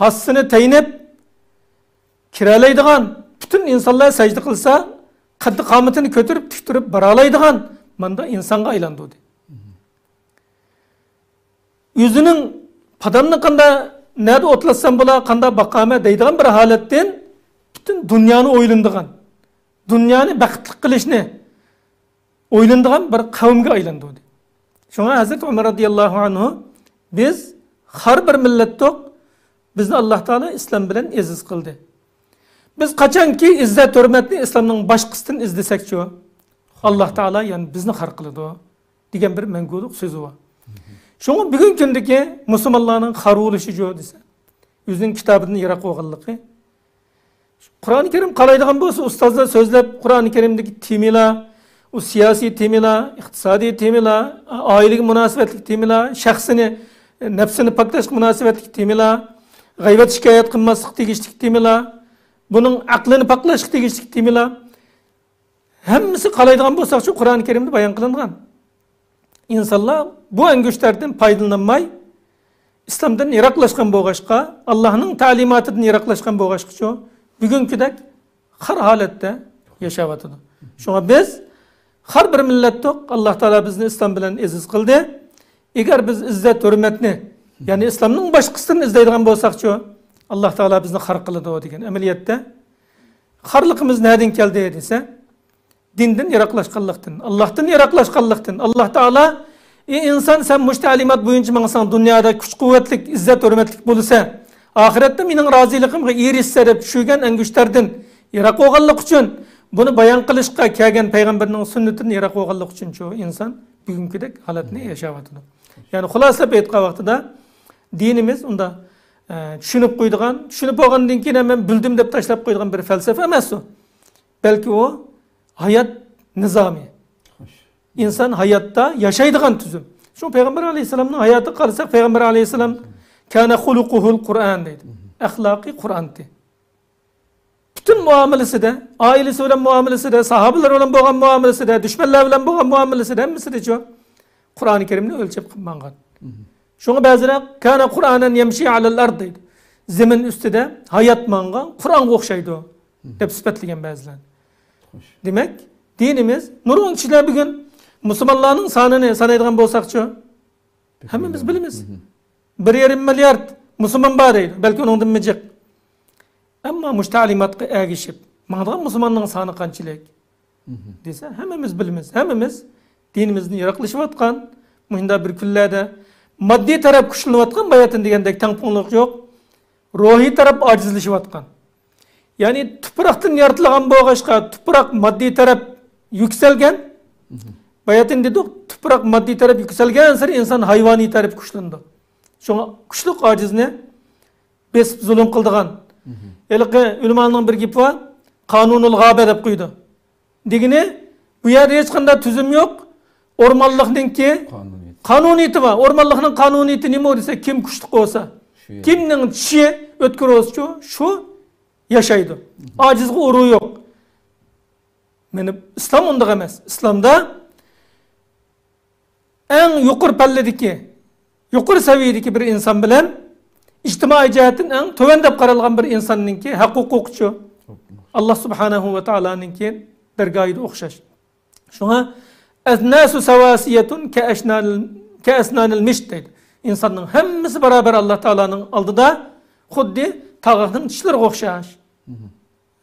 ھاسىسىنى تەينەپ كىرەلەيدىغان، پۈتۈن ئىنسانلار سەجدە قىلسا، قەددى-قامىتىنى كۆتۈرۈپ، تىك تۇرۇپ بارالايدىغان مانداق ئىنسانغا ئايلاندۇردى. ئۆزىنىڭ پادامنى قاندا، نەدە ئوتلاتسام بولا، قاندا باقامەن دەيدىغان بىر ھالەتتىن پۈتۈن دۇنيانى ئويلىنىدىغان، دۇنيانى بەختلىك قىلىشنى ئويلىنىدىغان بىر قەۋمگە ئايلاندۇردى. شۇڭا ھەزرەت ئۆمەر رازىياللاھۇ ئەنھۇ، «بىز خار بىر مىللەتتۇق، بىزنى ئاللا تائالا ئىسلام بىلەن ئەزىز قىلدى. بىز قاچانكى ئىززەت-ھۆرمەتنى ئىسلامنىڭ باشقىسىدىن ئىزدىسەكچۇ، ئاللا تائالا يەنە بىزنى خار قىلىدۇ» دېگەن بىر مەڭگۈلۈك سۆزى بار. شۇڭا بۈگۈنكى كۈندىكى مۇسۇلمانلارنىڭ خار بولۇشىچۇ دېسە، ئۆزىنىڭ كىتابىدىن يىراق بولغانلىقى. قۇرئان كەرىم قالايدىغان بولسا، ئۇستازلار سۆزلەپ، قۇرئان كەرىمدىكى تېمىلار، ئۇ سىياسىي تېمىلار، ئىقتىسادىي تېمىلار، ئائىلىگە مۇناسىۋەتلىك تېمىلار، شەخسىنى، نەپسىنى پاكلاشقا مۇناسىۋەتلىك تېمىلار، غەيۋەت شىكايەت قىلماسلىققا تېگىشلىك تېمىلار، بۇنىڭ ئەقلىنى پاكلاشقا تېگىشلىك تېمىلار. ھەممىسى قالايدىغان بولساقچۇ، قۇرئان كەرىمدە بايان قىلىنغان. ئىنسانلار بۇ ئەڭگۈشتەردىن پايدىلىنالماي، ئىسلامدىن يىراقلاشقان بولغاچقا، ئاللانىڭ تەلىماتىدىن يىراقلاشقان بولغاچقىچۇ، بۈگۈنكىدەك خار ھالەتتە ياشاۋاتىدۇ. شۇڭا بىز خار بىر مىللەتتۇق، ئاللا تائالا بىزنى ئىسلام بىلەن ئەزىز قىلدى. ئەگەر بىز ئىززەت-ھۆرمەتنى، يەنى ئىسلامنىڭ باشقىسىدىن ئىزدەيدىغان بولساقچۇ، ئاللا تائالا بىزنى خار قىلىدۇ دېگەن. ئەمەلىيەتتە خارلىقىمىز نەدىن كەلدى دېسە، دىندىن يىراقلاشقانلىقتىن، ئاللاھتىن يىراقلاشقانلىقتىن. ئاللا تائالا، «ئى ئىنسان، سەن مۇشۇ تەلىمات بويىچە ماڭساڭ، دۇنيادا كۈچ-قۇۋۋەتلىك، ئىززەت-ھۆرمەتلىك بولىسەن، ئاخىرەتتە مېنىڭ رازىلىقىمغا ئېرىشىسەن» دەپ چۈشۈرگەن ئەڭگۈشتەردىن يىراق بولغانلىقى ئۈچۈن، بۇنى بايان قىلىشقا كەلگەن پەيغەمبەرنىڭ سۈننىتىدىن يىراق بولغانلىقى ئۈچۈن شۇ ئىنسان بۈگۈنكىدەك ھالەتنى ياشاۋاتىدۇ. يەنى خۇلاسىلەپ ئېيتقان ۋاقتىدا دىنىمىز ئۇنداق، ئە، چۈشىنىپ قويىدىغان، چۈشىنىپ بولغاندىن كېيىن ھەم مەن بىلدىم دەپ تاشلاپ قويىدىغان بىر پەلسەپە ئەمەس ئۇ. بەلكى ئۇ ھايات نىزامى. خوش. ئىنسان ھاياتتا ياشايدىغان تۈزۈم. شۇڭا پەيغەمبەر ئەلەيھىسسالامنىڭ ھاياتىغا قارىساق، پەيغەمبەر ئەلەيھىسسالام كان خۇلۇقۇھۇل قۇرئان دەيدۇ. ئەخلاقى قۇرئانتى. پۈتۈن مۇئامىلىسىدە، ئائىلىسى بىلەن مۇئامىلىسىدە، ساھابىلەر بىلەن بولغان مۇئامىلىسىدە، دۈشمەنلەر بىلەن بولغان مۇئامىلىسىدە، ھەممىسىدىچۇ قۇرئانى كەرىمنى ئۆلچەپ قىلىپ ماڭغان. شۇڭا بەزىلەر كان قۇرئانەن يەمشى ئەلەل ئەرد دەيدۇ. زېمىن ئۈستىدە ھايات ماڭغان قۇرئانغا ئوخشايدۇ دەپ سۈپەتلىگەن بەزىلەر. خوش. دېمەك، دىنىمىز، نۇرغۇن كىشىلەر بۈگۈن مۇسۇلمانلارنىڭ سانىنى سانايدىغان بولساقچۇ؟ ھەممىمىز بىلىمىز. بىر يېرىم مىليارد مۇسۇلمان بار دەيدۇ، بەلكى ئۇنىڭدىنمۇ جىق. ئەمما مۇشۇ تەلىماتقا ئەگىشىپ ماڭىدىغان مۇسۇلماننىڭ سانى قانچىلىك دېسە، ھەممىمىز بىلىمىز. ھەممىمىز دىنىمىزدىن يىراقلىشىۋاتقان، مۇشۇنداق بىر كۈنلەردە ماددىي تەرەپ كۈچلىنىۋاتقان، باياتىن دېگەندەك تەڭپۇڭلۇق يوق، روھىي تەرەپ ئاجىزلىشىۋاتقان. يەنى تۇپراقتىن يارىتىلغان بولغاچقا، تۇپراق ماددىي تەرەپ يۈكسەلگەن. باياتىن دېدۇق، تۇپراق ماددىي تەرەپ يۈكسەلگەنسېرى ئىنسان ھايۋانىي تەرەپ كۈچلىنىدۇ. شۇڭا كۈچلۈك ئاجىزنى بېسىپ زۇلۇم قىلىدىغان. ھېلىقى ئۆلىمانىڭ بىر گېپى بار، قانۇنۇل غابە دەپ قويىدۇ. دېگىنى، بۇ يەردە ھېچقانداق تۈزۈم يوق. ئورمانلىقنىڭكى قانۇنىيىتى. قانۇنىيىتى بار. ئورمانلىقنىڭ قانۇنىيىتى نېمە دېسە، كىم كۈچلۈك بولسا، شۇ يەر. كىمنىڭ چىشى ئۆتكۈر بولسىچۇ، شۇ ياشايدۇ. ئاجىزغا ئورۇن يوق. مانا ئىسلام ئۇنداق ئەمەس. ئىسلامدا ئەڭ يۇقىرى پەللىدىكى، يۇقىرى سەۋىيەدىكى بىر ئىنسان بىلەن ئىجتىمائىي جەھەتتىن ئەڭ تۆۋەن دەپ قارالغان بىر ئىنساننىڭكى ھەق ھوقۇقىچۇ، ئاللا سۇبھانەھۇ ۋە تائالانىڭكى دەرگاھىدا ئوخشاش. شۇڭا، ئەنناسۇ سەۋاسىيەتۇن كەئەسنانىل، كەئەسنانىل مىشت دەيدۇ. ئىنساننىڭ ھەممىسى باراۋەر ئاللا تائالانىڭ ئالدىدا، خۇددى تاغاقنىڭ چىشلىرىغا ئوخشاش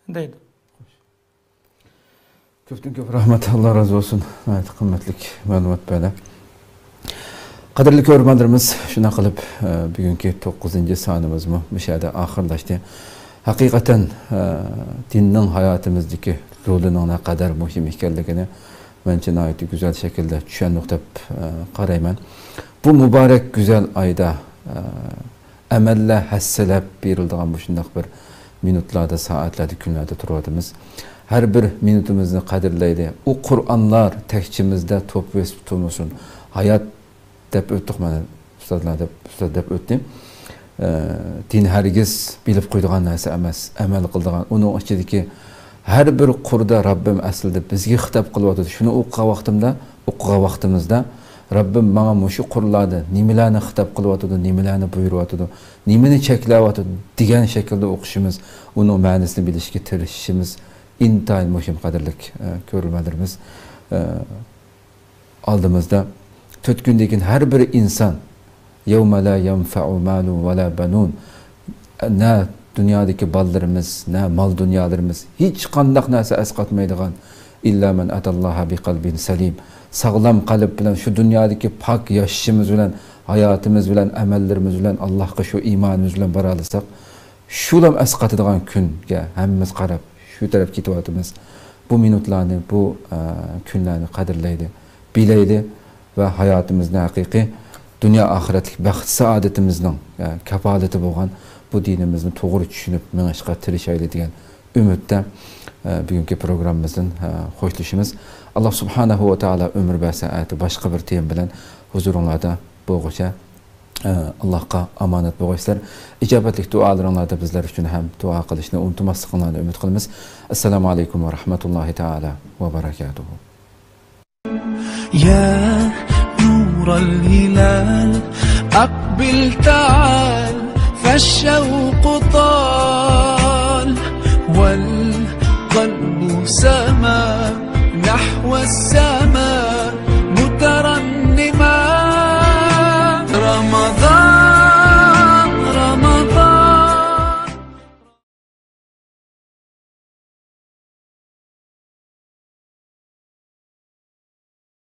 دەيدۇ. كۆپتىن كۆپ رەھمەت، ئاللا رازى بولسۇن. ناھايىتى قىممەتلىك مەلۇمات بەردى. قەدىرلىك كۆرۈرمەنلىرىمىز، شۇنداق قىلىپ، ئە، بۈگۈنكى توققۇزىنچى سانىمىزمۇ مۇشۇ يەردە ئاخىرلاشتى. ھەقىقەتەن، ئە، دىننىڭ ھاياتىمىزدىكى رولىنىڭ نەقەدەر مۇھىم ئىكەنلىكىنى مەنچە ناھايىتى گۈزەل شەكىلدە چۈشەندۇق دەپ، ئە، قارايمەن. بۇ مۇبارەك گۈزەل ئايدا، ئە، ئەمەللەر ھەسسىلەپ بېرىلىدىغان مۇشۇنداق بىر مىنۇتلاردا، سائەتلەردە، كۈنلەردە تۇرۇۋاتىمىز. ھەر بىر مىنۇتىمىزنى قەدىرلەيلى. ئۇ قۇرئانلار تەكچىمىزدە توپ بېسىپ تۇرمىسۇن. ھايات دەپ ئۆتتۇق، مانا ئۇستازلار دەپ، ئۇستاز دەپ ئۆتتى. ئە، دىن ھەرگىز بىلىپ قويىدىغان نەرسە ئەمەس، ئەمەل قىلىدىغان. ئۇنىڭ ئىچىدىكى ھەر بىر قۇردا رەببىم ئەسلىدە بىزگە خىتاب قىلىۋاتىدۇ. شۇنى ئوقۇغان ۋاقتىمدا، ئوقۇغان ۋاقتىمىزدا، رەببىم ماڭا مۇشۇ قۇرلاردا نېمىلەرنى خىتاب قىلىۋاتىدۇ، نېمىلەرنى بۇيرۇۋاتىدۇ، نېمىنى چەكلەۋاتىدۇ دېگەن شەكىلدە ئوقۇشىمىز، ئۇنىڭ مەنىسىنى بىلىشكە تىرىشىشىمىز ئىنتايىن مۇھىم، قەدىرلىك، ئە، كۆرۈرمەنلىرىمىز. ئە، ئالدىمىزدا تۆت كۈندىن كېيىن ھەر بىر ئىنسان، يَوْمَ لَا يَنْفَعُ مَالٌ وَلَا بَنُونَ، نە دۇنيادىكى بالىلىرىمىز، نە مال دۇنيالىرىمىز، ھېچقانداق نەرسە ئەسقاتمايدىغان، إِلَّا مَنْ أَتَى اللَّهَ بِقَلْبٍ سَلِيمٍ، ساغلام قەلب بىلەن، شۇ دۇنيادىكى پاك ياشىشىمىز بىلەن، ھاياتىمىز بىلەن، ئەمەللىرىمىز بىلەن، ئاللاھقا شۇ ئىمانىمىز بىلەن بارالىساق، شۇلام ئەسقاتىدىغان كۈنگە ھەممىمىز قاراپ، شۇ تەرەپ كېتىۋاتىمىز. بۇ مىنۇتلارنى، بۇ، ئە، كۈنلەرنى قەدىرلەيلى، بىلەيلى ۋە ھاياتىمىزنى ھەقىقىي دۇنيا ئاخىرەتلىك بەخت سائادىتىمىزنىڭ، ئە، كاپالىتى بولغان بۇ دىنىمىزنى توغرا چۈشىنىپ مېڭىشقا تىرىشايلى دېگەن ئۈمىدتە، ئە، بۈگۈنكى پروگراممىمىزدىن، ئە، خوشلىشىمىز. ئاللا سۇبھانەھۇ ۋە تائالا ئۆمۈر بەرسە، ئەتە باشقا بىر تېما بىلەن ھۇزۇرۇڭلاردا بولغۇچە، ئە، ئاللاھقا ئامانەت بولغايسىلەر. ئىجابەتلىك دۇئالىرىڭلاردا بىزلەر ئۈچۈن ھەم دۇئا قىلىشنى ئۇنتۇماسلىقىڭلارنى ئۈمىد قىلىمىز. ئەسسالامۇ ئەلەيكۇم ۋە رەھمەتۇللاھى تائالا ۋە بەرەكاتۇھۇ. يا نور الهلال، أقبل تعال، فالشوق طال، والقلب سما نحو السماء.